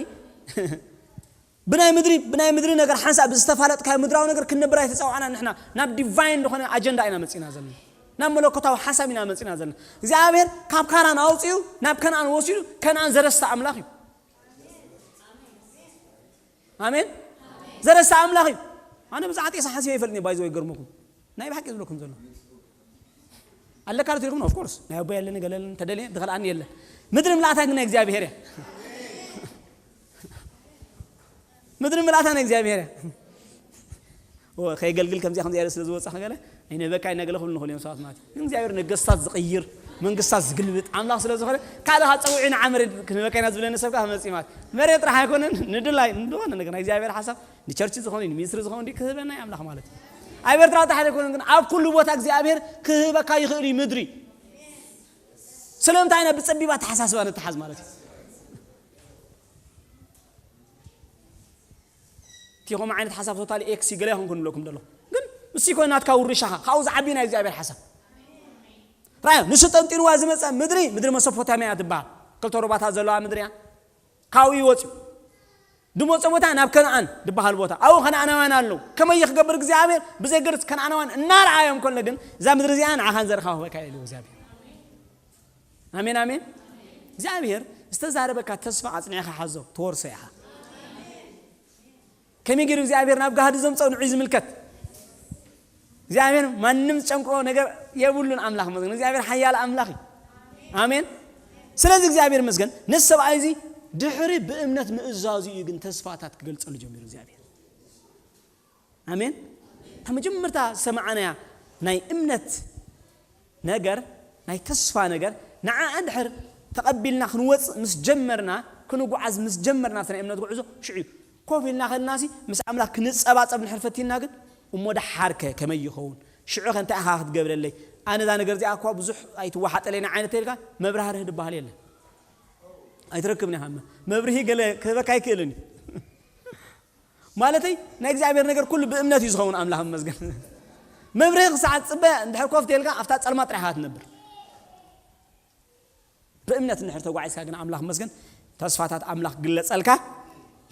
ብናይ ምድሪ ብናይ ምድሪ ነገር ሓንሳብ ብዝተፋለጥካዮ ምድራዊ ነገር ክንነብር ኣይተጸዋዕና። ንሕና ናብ ዲቫይን ዝኾነ ኣጀንዳ ኢና መጺና ዘለና። ናብ መለኮታዊ ሓሳብ ኢና መጺና ዘለና። እግዚኣብሔር ካብ ካራን ኣውጺኡ ናብ ከነኣን ወሲዱ ከነኣን ዘረስተ ኣምላኽ እዩ። ኣሜን። ዘረስተ ኣምላኽ እዩ። ኣነ ብዛዕባ ጤሳ ሓሲበ ይፈልጥኒ ባይዞ ይገርመኩም ናይ ብሓቂ ዝብለኩም ዘሎ ኣለካ ዶ ትልኩም? Of course ናይ ኣቦ ያለን ገለልን ተደለ ድኸልኣኒ የለ። ምድሪ ምልኣታ ግን ናይ እግዚኣብሔር እያ። ምድሪ ምልኣታ ናይ እግዚኣብሔር እያ። ከይገልግል ከምዚኣ ከምዚ ያለ ስለ ዝወፃ ገለ ኣይነበካ ይነገለ ክብሉ ንኽእል እዮም ሰባት ማለት እዩ። ግን እግዚኣብሔር ነገስታት ዝቕይር መንግስታት ዝግልብጥ ኣምላኽ ስለ ዝኾነ ካልእ ካብ ፀውዒ ንዓመር ክንበካ ኢና ዝብለኒ ሰብ ከዓ መፅእ ማለት መሬት ጥራሕ ኣይኮነን ንድላይ ንድኾነ ነገር ናይ እግዚኣብሔር ሓሳብ ንቸርች ዝኾነ ንሚኒስትሪ ዝኾነ እንዲ ክህበና እዩ ኣምላኽ ማለት እዩ። ኣብ ኤርትራ ጥራሕ ኣይኮነን ግን ኣብ ኩሉ ቦታ እግዚኣብሔር ክህበካ ይኽእል እዩ ምድሪ። ስለምንታይ ኢና ብፀቢባ ተሓሳስባ ንተሓዝ ማለት እዩ። እቲ ከምኡ ዓይነት ሓሳብ ቶታሊ ኤክስ ገለ ይኹን ክንብለኩም ደሎ ግን ምስ ይኮን ናትካ ውርሻኻ ካብኡ ዝዓቢ ናይ እግዚኣብሔር ሓሳብ ራዮ ንሱ ጠንጢንዋ ዝመፀ ምድሪ ምድሪ መሶፖታሚያ ትበሃል። ክልተ ሩባታት ዘለዋ ምድሪ እያ። ካብኡ ይወፅዩ ድመፆ ቦታ ናብ ከነኣን ዝበሃል ቦታ ኣብኡ ከነኣናውያን ኣለዉ። ከመይ ክገብር እግዚኣብሔር ብዘይ ገርስ ከነኣናውያን እናረኣዮም ከሎ ግን እዛ ምድሪ እዚኣ ንዓኻን ዘርካ ክበካ ኢሉ እግዚኣብሔር። ኣሜን ኣሜን። እግዚኣብሔር ዝተዛረበካ ተስፋ ኣፅኒዕካ ሓዞ ትወርሶ ኢኻ። ከመይ ገይሩ እግዚኣብሔር ናብ ጋህዲ ዘምፀው ንዑ ዝምልከት እግዚኣብሔር ማንም ዝጨንቆ ነገር የብሉን። ኣምላኽ መስገን እግዚኣብሔር ሓያል ኣምላኽ እዩ። ኣሜን። ስለዚ እግዚኣብሔር መስገን ነዚ ሰብኣይ እዚ ድሕሪ ብእምነት ምእዛዙ እዩ ግን ተስፋታት ክገልጸሉ ጀሚሩ እግዚኣብሔር። ኣሜን። እታ መጀመርታ ዝሰማዕናያ ናይ እምነት ነገር ናይ ተስፋ ነገር ንዓ እንድሕር ተቐቢልና ክንወፅእ ምስ ጀመርና ክንጓዓዝ ምስ ጀመርና ናይ እምነት ጉዕዞ ሽዑ እዩ ኮፍ ኢልና ከልና ሲ ምስ ኣምላኽ ክንጸባጸብ ንድሕር ፈቲንና ግን እሞ ደሓርከ ከመይ ይኸውን ሽዑ ከ እንታይ ኢኻ ክትገብረለይ ኣነ እዛ ነገር እዚኣ እኳ ብዙሕ ኣይትወሓጠለይና ዓይነት ተልካ መብራህርህ ድበሃል የለን ኣይትረክብን ኢኻ መብርሂ ገለ ክህበካ ኣይክእልን እዩ ማለተይ ናይ እግዚኣብሔር ነገር ኩሉ ብእምነት እዩ ዝኸውን ኣምላኽ መስገን መብርሂ ክሳዕ ትፅበ እንድሕር ኮፍ ተልካ ኣብታ ፀልማ ጥራሕኻ ትነብር ብእምነት እንድሕር ተጓዒዝካ ግን ኣምላኽ መስገን ተስፋታት ኣምላኽ ግለፀልካ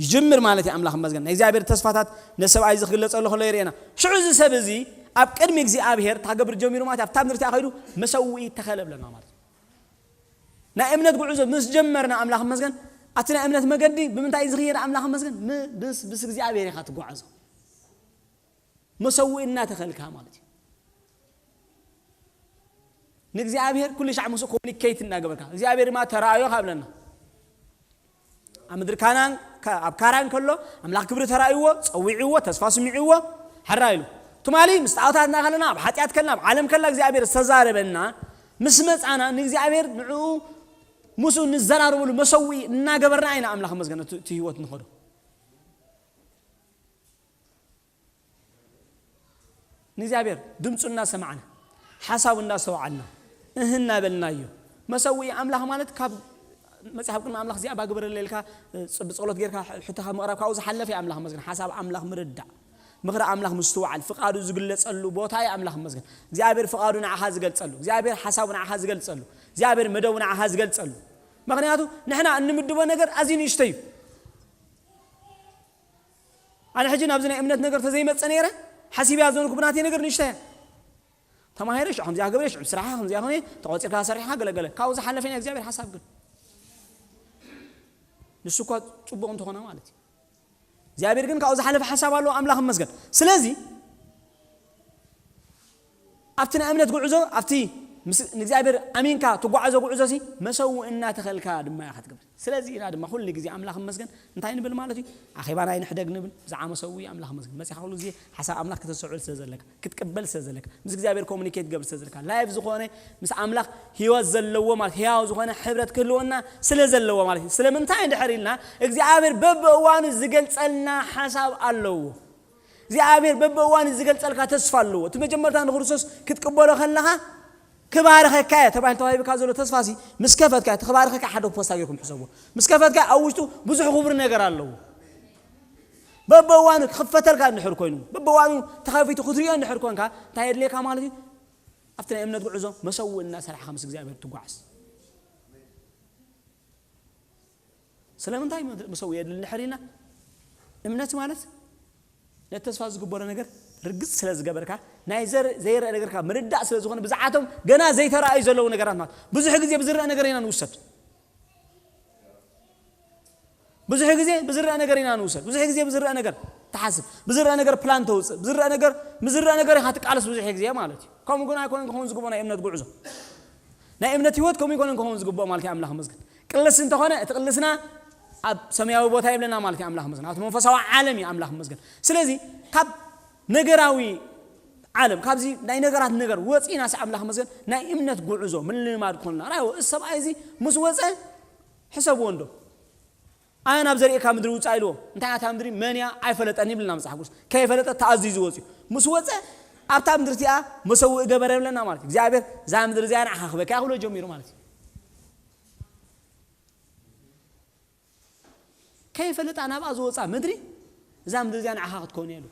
ይጅምር ማለት እዩ ኣምላኽ መስገን ናይ እግዚኣብሔር ተስፋታት ነሰብኣይ እዚ ክግለፀሉ ከሎ የርእየና ሽዑ እዚ ሰብ እዚ ኣብ ቅድሚ እግዚኣብሔር ታገብር ጀሚሩ ማለት ኣብታ ምድርቲ ከይዱ መሰውኢ ተኸለ ብለና ማለት ናይ እምነት ጉዕዞ ምስ ጀመርና ኣምላኽ መስገን ኣቲ ናይ እምነት መገዲ ብምንታይ እዩ ዝኽየድ? ኣምላኽ መስገን ምስ እግዚኣብሔር ኢኻ ትጓዓዞ። መሰውኢ እናተኸልካ ማለት እዩ። ንእግዚኣብሔር ኩሉ ሻዕ ምስኡ ኮሚኒኬት እናገበርካ እግዚኣብሔር ድማ ተራእዮ ካብለና ኣብ ምድሪ ካናን ኣብ ካራን ከሎ ኣምላኽ ክብሪ ተራእይዎ፣ ጸዊዕዎ፣ ተስፋ ስሚዕዎ፣ ሕራ ኢሉ። ትማሊ ምስ ጣዖታት እናኸለና ኣብ ሓጢኣት ከለና ኣብ ዓለም ከለና እግዚኣብሔር ዝተዛረበና ምስ መጻና ንእግዚኣብሔር ንዕኡ ምስኡ ንዘራረበሉ መሰውኢ እናገበርና ኢና ኣምላኽ መስገን እቲ ህይወት ንኸዶ። ንእግዚኣብሔር ድምፁ እናሰማዕና ሓሳቡ እናሰዋዕና እህ እናበልናዮ። መሰውኢ ኣምላኽ ማለት ካብ መፅሓፍ ቅድሚ ኣምላኽ እዚኣ ባግበረለ ኢልካ ብፀሎት ጌርካ ሕቶኻ ምቕራብ ካብኡ ዝሓለፈ ኣምላኽ መስግን ሓሳብ ኣምላኽ ምርዳእ ምኽሪ ኣምላኽ ምስትውዓል ፍቓዱ ዝግለፀሉ ቦታ እዩ። ኣምላኽ መስግን እግዚኣብሔር ፍቓዱ ንዓኻ ዝገልፀሉ እግዚኣብሔር ሓሳቡ ንዓኻ ዝገልፀሉ እግዚኣብሔር መደቡ ንዓኻ ዝገልፀሉ። ምክንያቱ ንሕና እንምድቦ ነገር ኣዝዩ ንእሽቶ እዩ። ኣነ ሕጂ ናብዚ ናይ እምነት ነገር ተዘይመፀ ነይረ ሓሲብ እያ ዘንኩ ብናተይ ነገር ንእሽቶ እያ። ተማሂረ ሽዑ ከምዚኣ ገብረ ሽዑ ስራሓ ከምዚኣ ኮነ ተቆፂርካ ሰሪሕካ ገለገለ ካብኡ ዝሓለፈ ናይ እግዚኣብሔር ሓሳብ ግን ንሱ እኳ ፅቡቅ እንተኾነ ማለት እዩ። እግዚኣብሔር ግን ካብኡ ዝሓለፈ ሓሳብ ኣለዎ። ኣምላኽ መስገን። ስለዚ ኣብቲ ናይ እምነት ጉዕዞ ኣብቲ ንእግዚኣብሔር ኣሚንካ ትጓዓዞ ጉዕዞ ሲ መሰው እናተኸልካ ድማ ኢኻ ትገብር። ስለዚ ኢና ድማ ኩሉ ግዜ ኣምላኽ መስገን እንታይ ንብል ማለት እዩ? ኣኼባና ኣይንሕደግ ንብል። ብዛዕባ መሰው ኣምላኽ መስገን መፅኻ ኩሉ ግዜ ሓሳብ ኣምላኽ ከተሰዕል ስለ ዘለካ ክትቅበል ስለ ዘለካ ምስ እግዚኣብሔር ኮሚኒኬት ገብር ስለ ዘለካ ላይፍ ዝኾነ ምስ ኣምላኽ ህይወት ዘለዎ ማለት ህያው ዝኾነ ሕብረት ክህልወና ስለ ዘለዎ ማለት እዩ። ስለምንታይ እንድሕር ኢልና እግዚኣብሔር በብእዋኑ ዝገልፀልና ሓሳብ ኣለዎ። እግዚኣብሔር በብእዋኑ ዝገልፀልካ ተስፋ ኣለዎ። እቲ መጀመርታ ንክርስቶስ ክትቅበሎ ከለኻ ክባርኸካ እየ ተባሂሉ ተዋሂብካ ዘሎ ተስፋ ሲ ምስ ከፈትካ እቲ ክባርኸካ ሓደ ፖስታ ጌርኩም ሕሰብዎ። ምስ ከፈትካ ኣብ ውሽጡ ብዙሕ ክቡር ነገር ኣለዎ። በብእዋኑ ክኽፈተልካ እንድሕር ኮይኑ በብእዋኑ ተኸፊቱ ክትሪኦ እንድሕር ኮንካ እንታይ የድልየካ ማለት እዩ? ኣብቲ ናይ እምነት ጉዕዞ መሰውእ እናሰራሕካ ምስ እግዚኣብሔር ትጓዓዝ። ስለምንታይ መሰውእ የድሊ እንድሕር ኢልና እምነት ማለት ነቲ ተስፋ ዝግበሮ ነገር ርግፅ ስለ ዝገበርካ ናይ ዘይረአ ነገርካ ምርዳእ ስለ ዝኾነ ብዝዓቶም ገና ዘይተረኣዩ ዘለዉ ነገራት ማለት ብዙሕ ግዜ ብዝረአ ነገር ኢና ንውሰድ። ብዙሕ ግዜ ብዝረአ ነገር ኢና ንውሰድ። ብዙሕ ግዜ ብዝረአ ነገር ትሓስብ፣ ብዝረአ ነገር ፕላን ተውፅእ፣ ብዝረአ ነገር ምዝረአ ነገር ኢኻ ትቃለስ ብዙሕ ግዜ ማለት እዩ። ከምኡ ግን ኣይኮነን ክኸውን ዝግብኦ ናይ እምነት ጉዕዞ ናይ እምነት ህይወት ከምኡ ይኮነን ክኸውን ዝግብኦ ማለት እዩ። ኣምላኽ መስገን ቅልስ እንተኾነ እቲ ቅልስና ኣብ ሰማያዊ ቦታ ይብለና ማለት እዩ። ኣምላኽ መስገን ኣብቲ መንፈሳዊ ዓለም እዩ። ኣምላኽ መስገን ስለዚ ካብ ነገራዊ ዓለም ካብዚ ናይ ነገራት ነገር ወፂና ሲ ኣምላኽ መስገን ናይ እምነት ጉዕዞ ምልማድ ኮንና ራይዎ እዚ ሰብኣይ እዚ ምስ ወፀ ሕሰብዎ እንዶ ኣነ ናብ ዘርእካ ምድሪ ውፃእ ኢልዎ እንታይ ኣታ ምድሪ መን እያ ኣይፈለጠን ይብልና መፅሓፍ ቅዱስ። ከይፈለጠ ተኣዚዙ ወፅዩ ምስ ወፀ ኣብታ ምድሪ እቲኣ መሰውእ ገበረ ይብለና ማለት እዩ። እግዚኣብሔር እዛ ምድሪ እዚኣ ንዓኻ ክበካ ክብሎ ጀሚሩ ማለት እዩ። ከይፈለጣ ናብኣ ዝወፃ ምድሪ እዛ ምድሪ እዚኣ ንዓኻ ክትከውን እያ ኢሉ።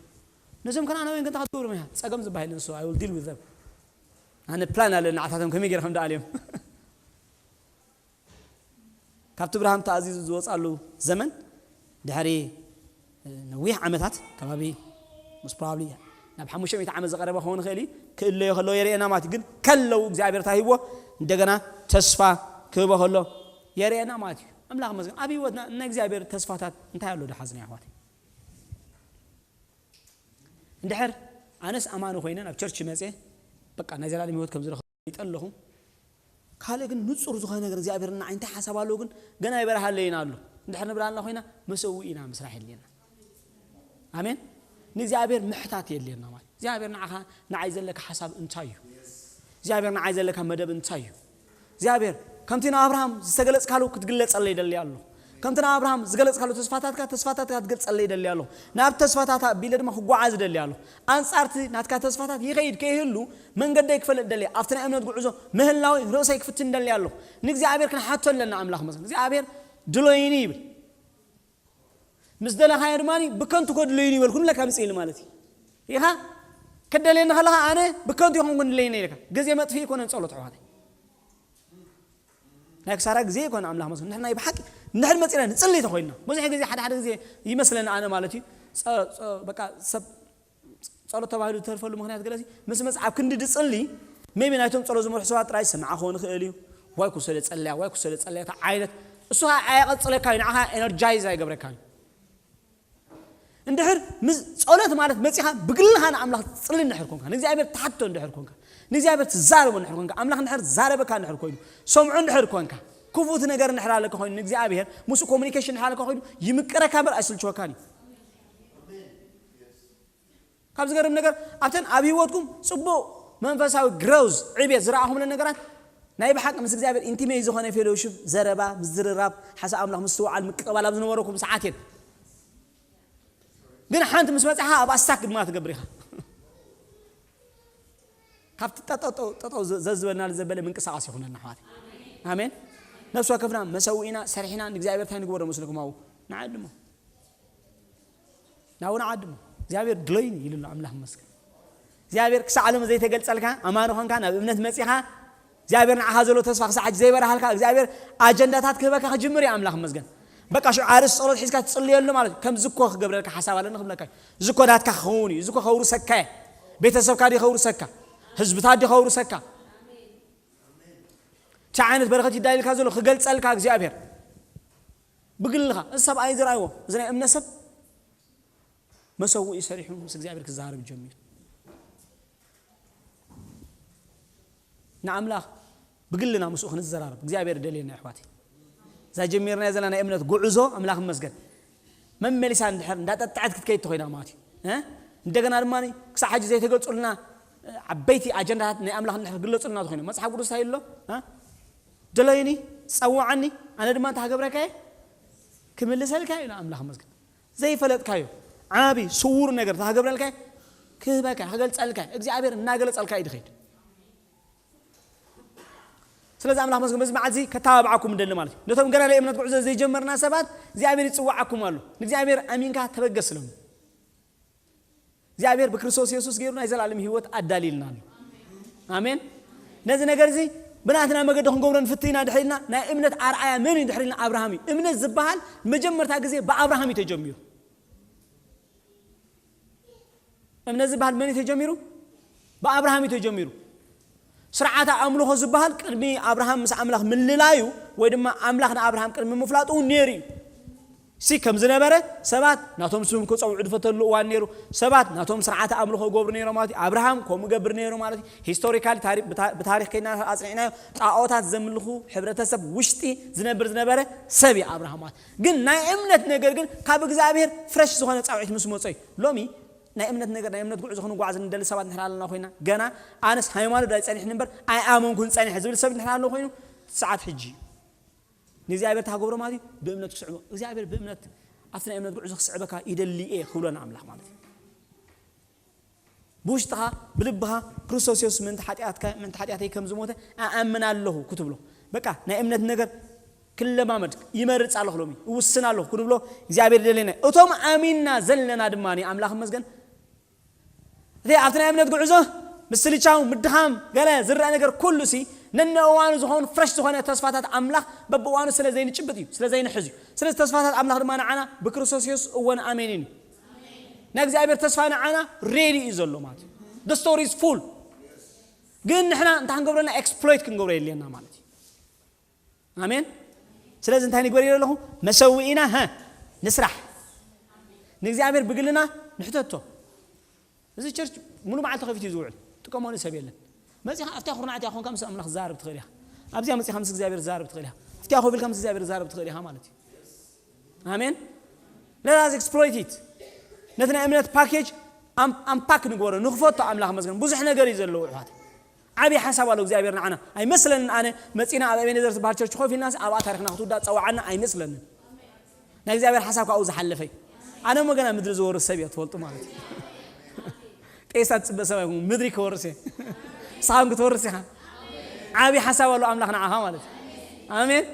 ነዞም ከነኣናውያን ግን እንታይ ክትገብሮም ኢኻ? ፀገም ዝበሃል ንሱ I will deal with them። ኣነ ፕላን ኣለኒ ንዓታቶም ከመይ ገይረ ከም ደኣልዮም ካብቲ ብርሃን ተኣዚዙ ዝወፃሉ ዘመን ድሕሪ ነዊሕ ዓመታት ከባቢ ምስ ፕሮባብሊ ናብ ሓሙሽተ ሚእቲ ዓመት ዝቐረበ ክኸውን ይኽእል እዩ። ክእለዮ ከለዎ የርእየና ማለት እዩ። ግን ከለዉ እግዚኣብሔር እንታይ ሂብዎ እንደገና ተስፋ ክህቦ ከሎ የርእየና ማለት እዩ። ኣምላኽ መስገን ኣብ ህይወትና ናይ እግዚኣብሔር ተስፋታት እንታይ ኣሎ ዶ ሓዝና ኣሕዋት? እንድሕር ኣነስ ኣማኒ ኮይነ ናብ ቸርች መፅየ በቃ ናይ ዘላለም ህይወት ከም ዝረኸብ ይጠለኹ ካልእ ግን ንጹር ዝኾነ ነገር እግዚኣብሔር ንዓይ እንታይ ሓሳብ ኣለዎ ግን ገና ይበርሃለይን ኣሎ እንድሕር ንብላልና ኮይና መሰውእ ኢና ምስራሕ የድልየና። ኣሜን። ንእግዚኣብሔር ምሕታት የድልየና ማለት እግዚኣብሔር ንዓኻ ንዓይ ዘለካ ሓሳብ እንታይ እዩ? እግዚኣብሔር ንዓይ ዘለካ መደብ እንታይ እዩ? እግዚኣብሔር ከምቲ ንኣብርሃም ዝተገለጽካሉ ክትግለጸለይ ይደሊ ኣሎ። ከምቲ ንኣብርሃም ዝገለጽካሉ ተስፋታትካ ተስፋታትካ ክትገልጸለይ ይደሊ ኣሎ። ናብ ተስፋታት ኣቢለ ድማ ክጓዓዝ ይደሊ ኣሎ። ኣንጻርቲ ናትካ ተስፋታት ይኸይድ ከይህሉ መንገደይ ክፈልጥ ደልየ ኣብቲ ናይ እምነት ጉዕዞ ምህላወይ ርእሰይ ክፍትን ደልየ ኣለኹ። ንእግዚኣብሔር ክንሓቶ ኣለና። ኣምላኽ መስገን እግዚኣብሔር ድሎይኒ ይብል። ምስ ደለኻዮ ድማ ብከንቱ ኮድለይኒ ይበልኩ ንብለካ ምጽእ ኢሉ ማለት እዩ። ኢኻ ክደልየኒ ከለኻ ኣነ ብከንቱ ይኾንኩ ድለይኒ ኢልካ ግዜ መጥፍኢ ይኮነን ጸሎት ኣሕዋተይ። ናይ ክሳራ ግዜ ይኮነ ኣምላኽ መስገን ንሕና ናይ ብሓቂ ንድሕር መጺና ንጽሊ ተኮይንና ብዙሕ ግዜ ሓደ ሓደ ግዜ ይመስለኒ ኣነ ማለት እዩ። በቃ ሰብ ጸሎት ተባሂሉ ዝተርፈሉ ምክንያት ገለሲ ምስ መጽ ኣብ ክንዲ ድጽሊ ሜቢ ናይቶም ጸሎት ዝመርሑ ሰባት ጥራይ ዝሰምዓ ክኸውን ይኽእል እዩ። ዋይ ኩሰለ ጸለያ ዋይ ኩሰለ ጸለያ እታ ዓይነት እሱ ኣየቐጽለካ እዩ፣ ንዓኻ ኤነርጃይዝ ኣይገብረካ እዩ። እንድሕር ምስ ጸሎት ማለት መጺኻ ብግልኻ ንኣምላኽ ትጽሊ እንድሕር ኮንካ፣ ንእግዚኣብሔር ትሓቶ እንድሕር ኮንካ፣ ንእግዚኣብሔር ትዛረቦ እንድሕር ኮንካ፣ ኣምላኽ እንድሕር ዛረበካ እንድሕር ኮይኑ፣ ሰምዑ እንድሕር ኮንካ፣ ክፉት ነገር እንድሕር ኣለካ ኮይኑ፣ ንእግዚኣብሔር ምስኡ ኮሚኒኬሽን እንድሕር ኣለካ ኮይኑ፣ ይምቅረካ እምበር ኣይስልችወካን እዩ። ካብ ዝገርም ነገር ኣብተን ኣብ ህይወትኩም ጽቡቕ መንፈሳዊ ግሮዝ፣ ዕብየት ዝረኣኹምለን ነገራት፣ ናይ ብሓቂ ምስ እግዚኣብሔር ኢንቲሜት ዝኾነ ፌሎሺፕ፣ ዘረባ፣ ምዝርራብ፣ ሓሳብ ኣምላኽ ምስትውዓል፣ ምቅባል ኣብ ዝነበረኩም ሰዓት እየን። ግን ሓንቲ ምስ በጻሓ ኣብ ኣስታክ ድማ ትገብር ኢኻ። ካብቲ ጠጠው ጠጠው ዘዝበልና ዘበለ ምንቅስቃስ ይኹነና ኣሕዋት። ኣሜን። ነፍሲ ወከፍና መሰውኢና ሰሪሕና ንእግዚኣብሔር እንታይ ንግበሮ መስልኩም? ኣብኡ ንዓድሞ፣ ናብኡ ንዓድሞ። እግዚኣብሔር ድለይኒ ኢሉ ኣሎ ኣምላኽ መስገን። እግዚኣብሔር ክሳዕ ሎም ዘይተገልጸልካ ኣማኒ ኾንካ ናብ እምነት መጺኻ እግዚኣብሔር ንዓኻ ዘሎ ተስፋ ክሳዕ ሕጂ ዘይበራሃልካ እግዚኣብሔር ኣጀንዳታት ክህበካ ክጅምር እዩ። ኣምላኽ መስገን። በቃ ሽዑ ኣርእስቲ ጸሎት ሒዝካ ትጽልየሉ ማለት እዩ። ከም ዝኮ ክገብረልካ ሓሳብ ኣለኒ ክብለካ እዩ። ዝኮ ናትካ ክኸውን እዩ። ዝኮ ከውርሰካ እየ። ቤተሰብካ ድዩ ከውርሰካ? ህዝብታ ድዩ ከውርሰካ? እንታይ ዓይነት በረኸት ይዳልልካ ዘሎ ክገልጸልካ እግዚኣብሔር ብግልኻ። እዚ ሰብኣይ ዝረኣይዎ፣ እዚ ናይ እምነት ሰብ መሰውኢ ሰሪሑ ምስ እግዚኣብሔር ክዛረብ ጀሚሩ። ንኣምላኽ ብግልና ምስኡ ክንዘራረብ እግዚኣብሔር ደልየና ኣሕዋተይ። እዛ ጀሚርናዮ ዘለና ናይ እምነት ጉዕዞ ኣምላኽ ይመስገን መመሊሳ እንድሕር እንዳጠጥዐት ክትከይድ ተኾይና ማለት እዩ። እ? እንደገና ድማ ክሳብ ሕጂ ዘይተገልጹልና ዓበይቲ ኣጀንዳታት ናይ ኣምላኽ እንድሕር ክግለጹልና ተኾይኑ መጽሓፍ ቅዱስ እንታይ ኣሎ? እ? ደለዩኒ፣ ጸውዓኒ፣ ኣነ ድማ እንታይ ክገብረካ እየ? ክምልሰልካ እዩ ኢሉ ኣምላኽ ይመስገን። ዘይፈለጥካዮ ዓቢ ስውር ነገር እንታይ ክገብረልካ እየ? ክህበካ፣ ክገልጸልካ እየ። እግዚኣብሔር እናገለጸልካ እዩ ድኸይድ። ስለዚ ኣምላኽ መስገን በዚ መዓልቲ ከተባብዓኩም እንደሊ ማለት እዩ። ነቶም ገና ናይ እምነት ጉዕዞ ዘይጀመርና ሰባት እግዚኣብሔር ይጽውዓኩም ኣሎ። ንእግዚኣብሔር ኣሚንካ ተበገስ ኢሎም። እግዚኣብሔር ብክርስቶስ የሱስ ገይሩ ናይ ዘላለም ህይወት ኣዳልይልና ኣሎ። ኣሜን። ነዚ ነገር እዚ ብናትና መገዲ ክንገብሮ ንፍትይና ድሕሪልና ናይ እምነት ኣርኣያ መን እዩ ድሕሪልና? ኣብርሃም እዩ። እምነት ዝበሃል መጀመርታ ግዜ ብኣብርሃም እዩ ተጀሚሩ። እምነት ዝበሃል መን እዩ ተጀሚሩ? ብኣብርሃም እዩ ተጀሚሩ። ስርዓተ ኣምልኾ ዝበሃል ቅድሚ ኣብርሃም ምስ ኣምላኽ ምልላዩ ወይ ድማ ኣምላኽ ንኣብርሃም ቅድሚ ምፍላጡ እውን ነይሩ እዩ። ሲ ከም ዝነበረ ሰባት ናቶም ስም ክጸውዑ ዝፈተሉ እዋን ነይሩ። ሰባት ናቶም ስርዓተ ኣምልኾ ይገብሩ ነይሮም ማለት እዩ። ኣብርሃም ከምኡ ይገብር ነይሩ ማለት እዩ። ሂስቶሪካሊ ታሪ-፣ ብታ-፣ ብታሪኽ ከይና ኣጽኒዕናዮ ጣኦታት ዘምልኹ ሕብረተሰብ ውሽጢ ዝነብር ዝነበረ ሰብ እዩ ኣብርሃም ማለት። ግን ናይ እምነት ነገር ግን ካብ እግዚኣብሔር ፍረሽ ዝኾነ ጻውዒት ምስ መጾ እዩ። ሎሚ ናይ እምነት ነገር፣ ናይ እምነት ጉዕዞ ክንጓዓዝ ንደሊ ሰባት እንድሕር ኣለና ኮይና፣ ገና ኣነስ ሃይማኖት ኣይጸኒሕን እምበር ኣይኣመንኩን ጸኒሐ ዝብል ሰብ እንድሕር ኣሎ ኮይኑ፣ እቲ ሰዓት ሕጂ እዩ። ንእግዚኣብሔር እንታይ ክገብሮ ማለት እዩ? ብእምነት ክስዕቦ። እግዚኣብሔር ብእምነት፣ ኣብቲ ናይ እምነት ጉዕዞ ክስዕበካ ይደሊ እየ ክብሎ ንኣምላኽ ማለት እዩ። ብውሽጥኻ፣ ብልብኻ፣ ክርስቶስ የሱስ ምእንቲ ሓጢኣትካ፣ ምእንቲ ሓጢኣተይ ከም ዝሞተ ኣኣምን ኣለኹ ክትብሎ። በቃ፣ ናይ እምነት ነገር ክለማመድ ይመርጽ ኣለኹ ሎሚ፣ እውስን ኣለኹ ክንብሎ እግዚኣብሔር ይደልየና። እቶም ኣሚንና ዘለና ድማ ንኣምላኽ ይመስገን። እቲ ኣብቲ ናይ እምነት ጉዕዞ ምስልቻው፣ ምድኻም፣ ገለ ዝረአ ነገር ኩሉ ሲ ነንእዋኑ ዝኾኑ ፍረሽ ዝኾነ ተስፋታት ኣምላኽ በብእዋኑ ስለ ዘይንጭብጥ እዩ፣ ስለ ዘይንሕዝ እዩ። ስለዚ ተስፋታት ኣምላኽ ድማ ንዓና ብክርስቶስ የሱስ እወን ኣሜንን እዩ። ናይ እግዚኣብሔር ተስፋ ንዓና ሬዲ እዩ ዘሎ ማለት እዩ። The story is full። ግን ንሕና እንታይ ክንገብረልና? ኤክስፕሎይት ክንገብሮ የድልየና ማለት እዩ። ኣሜን። ስለዚ እንታይ ንግበር ኢለ ኣለኹ? መሰውኢና፣ ሀ፣ ንስራሕ። ንእግዚኣብሔር ብግልና ንሕተቶ። እዚ ቸርች ሙሉ መዓልቲ ከፊቱ እዩ ዝውዕል። ጥቀመሉ ሰብ የለን። መጺኻ ኣብታ ኩርናዕ እቲኣ ኮንካ ምስ ኣምላኽ ትዛረብ ትኽእል ኢኻ። ኣብዚኣ መጺኻ ምስ እግዚኣብሔር ትዛረብ ትኽእል ኢኻ። ኣብቲኣ ኮፍ ኢልካ ምስ እግዚኣብሔር ትዛረብ ትኽእል ኢኻ ማለት እዩ። ኣሜን። Let us exploit it። ነቲ ናይ እምነት ፓኬጅ ኣም-፣ ኣምፓክ ንግበሮ፣ ንኽፈቶ ኣምላኽ መስገን። ብዙሕ ነገር እዩ ዘለዎ ኣሕዋት። ዓብዪ ሓሳብ ኣሎ እግዚኣብሔር ንዓና። ኣይመስለንን ኣነ መጺና ኣብ ኤቤኔዘር ዝበሃል ቸርች ኮፍ ኢልናስ ኣብኣ ታሪኽና ክትውዳእ ጸዋዓና ኣይመስለንን። ናይ እግዚኣብሔር ሓሳብ ካብኡ ዝሓለፈ እዩ። ኣነ እሞ ገና ምድሪ ዝወርስ ሰብ እየ ትፈልጡ ማለት እዩ። ጤሳ ትጽበ ሰብ ኣይኮንኩን፣ ምድሪ ክወርስ እየ። ንስኻ እውን ክትወርስ ኢኻ። ዓብዪ ሓሳብ ኣሎ ኣምላኽ ንዓኻ ማለት እዩ። ኣሜን።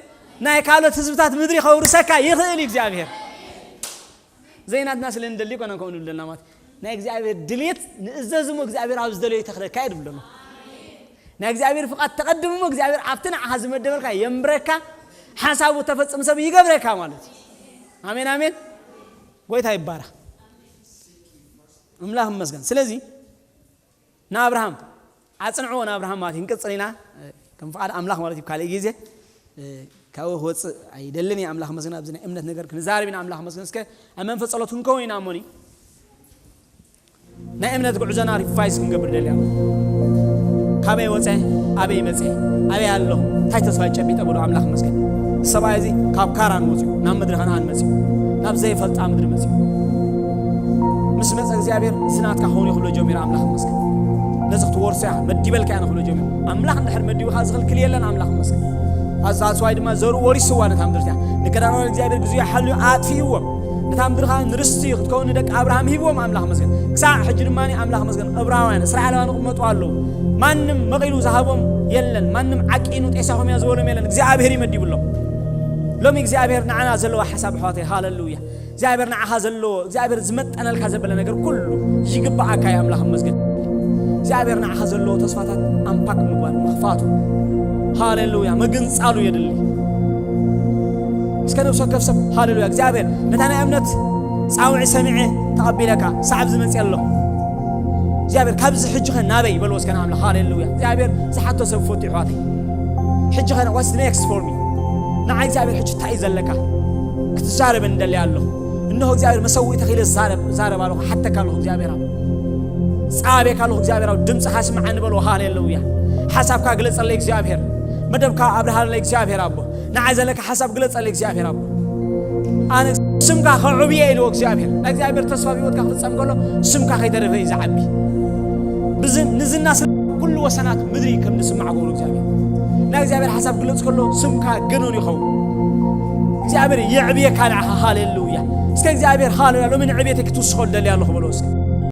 ናይ ካልኦት ህዝብታት ምድሪ ከውርሰካ ይኽእል እዩ እግዚኣብሔር። ዘይናትና ስለ ንደሊ ኮነ ከምኡ ንብለና ማለት ናይ እግዚኣብሔር ድልየት ንእዘዝ እሞ እግዚኣብሔር ኣብ ዝደለዮ ይተኽለካ እዩ ድብለና። ናይ እግዚኣብሔር ፍቓድ ተቐድም እሞ እግዚኣብሔር ኣብቲ ንዓኻ ዝመደበልካ የንብረካ፣ ሓሳቡ ተፈጽም ሰብ ይገብረካ ማለት እዩ። ኣሜን፣ ኣሜን። ጎይታ ይባረኽ። ኣምላኽ ይመስገን። ስለዚ ንኣብርሃም ኣጽንዕዎ፣ ንኣብርሃም ማለት እዩ። ክንቅጽል ኢና፣ ከም ፍቓድ ኣምላኽ ማለት እዩ። ካልእ ግዜ፣ ካብኡ ክወፅእ ኣይደልን እየ። ኣምላኽ መስገን። ኣብዚ ናይ እምነት ነገር ክንዛረብ ኢና። ኣምላኽ መስገን። እስከ ኣብ መንፈስ ጸሎት ክንከውን ኢና። እሞኒ ናይ እምነት ጉዕዞና ሪቫይዝ ክንገብር ደልያ። ካበይ ወፀ? ኣበይ መፀ? ኣበይ ኣሎ? እንታይ ተስፋ ይጨቢጠ? በሉ። ኣምላኽ መስገን። ሰብኣይ እዚ ካብ ካራን መፅኡ ናብ ምድሪ ከነኣን መፅኡ፣ ናብ ዘይፈልጣ ምድሪ መፅኡ። ምስ መፀ እግዚኣብሔር ስናትካ ኸውን ይኽብሎ ጀሚሩ። ኣምላኽ መስገን። ነዚ ክትወርሶ እያ መዲበልካ እያ ንኽብሎ ጀሚሩ። ኣምላኽ እንድሕር መዲቡካ ዝኽልክል የለን። ኣምላኽ መስገን። ኣዛ ኣስዋይ ድማ ዘሩ ወሪስዋ ነታ ምድርትያ። ንከዳናውያን እግዚኣብሔር ግዜኡ ሓልዩ ኣጥፊእዎም። ነታ ምድሪ ኸዓ ንርስቲ ክትከውን ንደቂ ኣብርሃም ሂብዎም ኣምላኽ መስገን። ክሳዕ ሕጂ ድማ ኣምላኽ መስገን እብራውያን እስራኤላውያን ክመጡ ኣለዉ። ማንም መቒሉ ዝሃቦም የለን። ማንም ዓቂኑ ጤሳኹም እያ ዝበሎም የለን። እግዚኣብሔር ይመዲብሎም። ሎሚ እግዚኣብሔር ንዓና ዘለዋ ሓሳብ ኣሕዋተይ፣ ሃለሉያ። እግዚኣብሔር ንዓኻ ዘለዎ፣ እግዚኣብሔር ዝመጠነልካ ዘበለ ነገር ኩሉ ይግብኣካ እዩ። ኣምላኽ መስገን። እግዚኣብሔር ንዓኻ ዘለዎ ተስፋታት ኣምፓክ ምግባር፣ ምኽፋቱ፣ ሃሌሉያ፣ ምግንጻሉ የድሊ። እስከ ነብሲ ወከፍ ሰብ፣ ሃሌሉያ፣ እግዚኣብሔር ነታ ናይ እምነት ጻውዒ ሰሚዐ ተቐቢለካ፣ ሰዓብ ዝመጽእ ኣሎ። እግዚኣብሔር ካብዚ ሕጂ ኸ ናበይ በልዎ እስከ ንኣምላኽ። ሃሌሉያ። እግዚኣብሔር ዝሓቶ ሰብ ፈቱ ይሕዋተይ። ሕጂ ኸ what's next for me? ንዓይ እግዚኣብሔር ሕጂ እንታይ እዩ ዘለካ? ክትዛረበኒ ደልየ ኣለኹ። እንሆ እግዚኣብሔር መሰውኢ ተኺለ ዛረብ፣ ዛረብ ኣለኹ፣ ሓተካ ኣለኹ እግዚኣብሔር ኣብ። ጻቤካ ኣለኹ እግዚኣብሔር ኣብ፣ ድምፅኻ ስምዓኒ በልዎ። ሃሌሉያ። ሓሳብካ ግለጸለይ እግዚኣብሔር። መደብካ ኣብርሃለይ እግዚኣብሔር ኣቦ። ንዓይ ዘለካ ሓሳብ ግለጸለይ እግዚኣብሔር ኣቦ። ኣነ ስምካ ከዕብየ ኢልዎ እግዚኣብሔር። ናይ እግዚኣብሔር ተስፋ ኣብ ህይወትካ ክፍጸም ከሎ ስምካ ከይተረፈ እዩ ዝዓቢ። ብዝን-፣ ንዝና ስለ ኩሉ ወሰናት ምድሪ ከም ዝስማዕ ገብሩ እግዚኣብሔር። ናይ እግዚኣብሔር ሓሳብ ክግለጽ ከሎ ስምካ ገኖን ይኸውን። እግዚኣብሔር የዕብየካ ንዓኻ። ሃሌሉያ። እስከ እግዚኣብሔር ሃሌሉያ። ሎሚ ንዕብየተይ ክትውስኸሉ ደልየ ኣለኹ በሎ እስከ።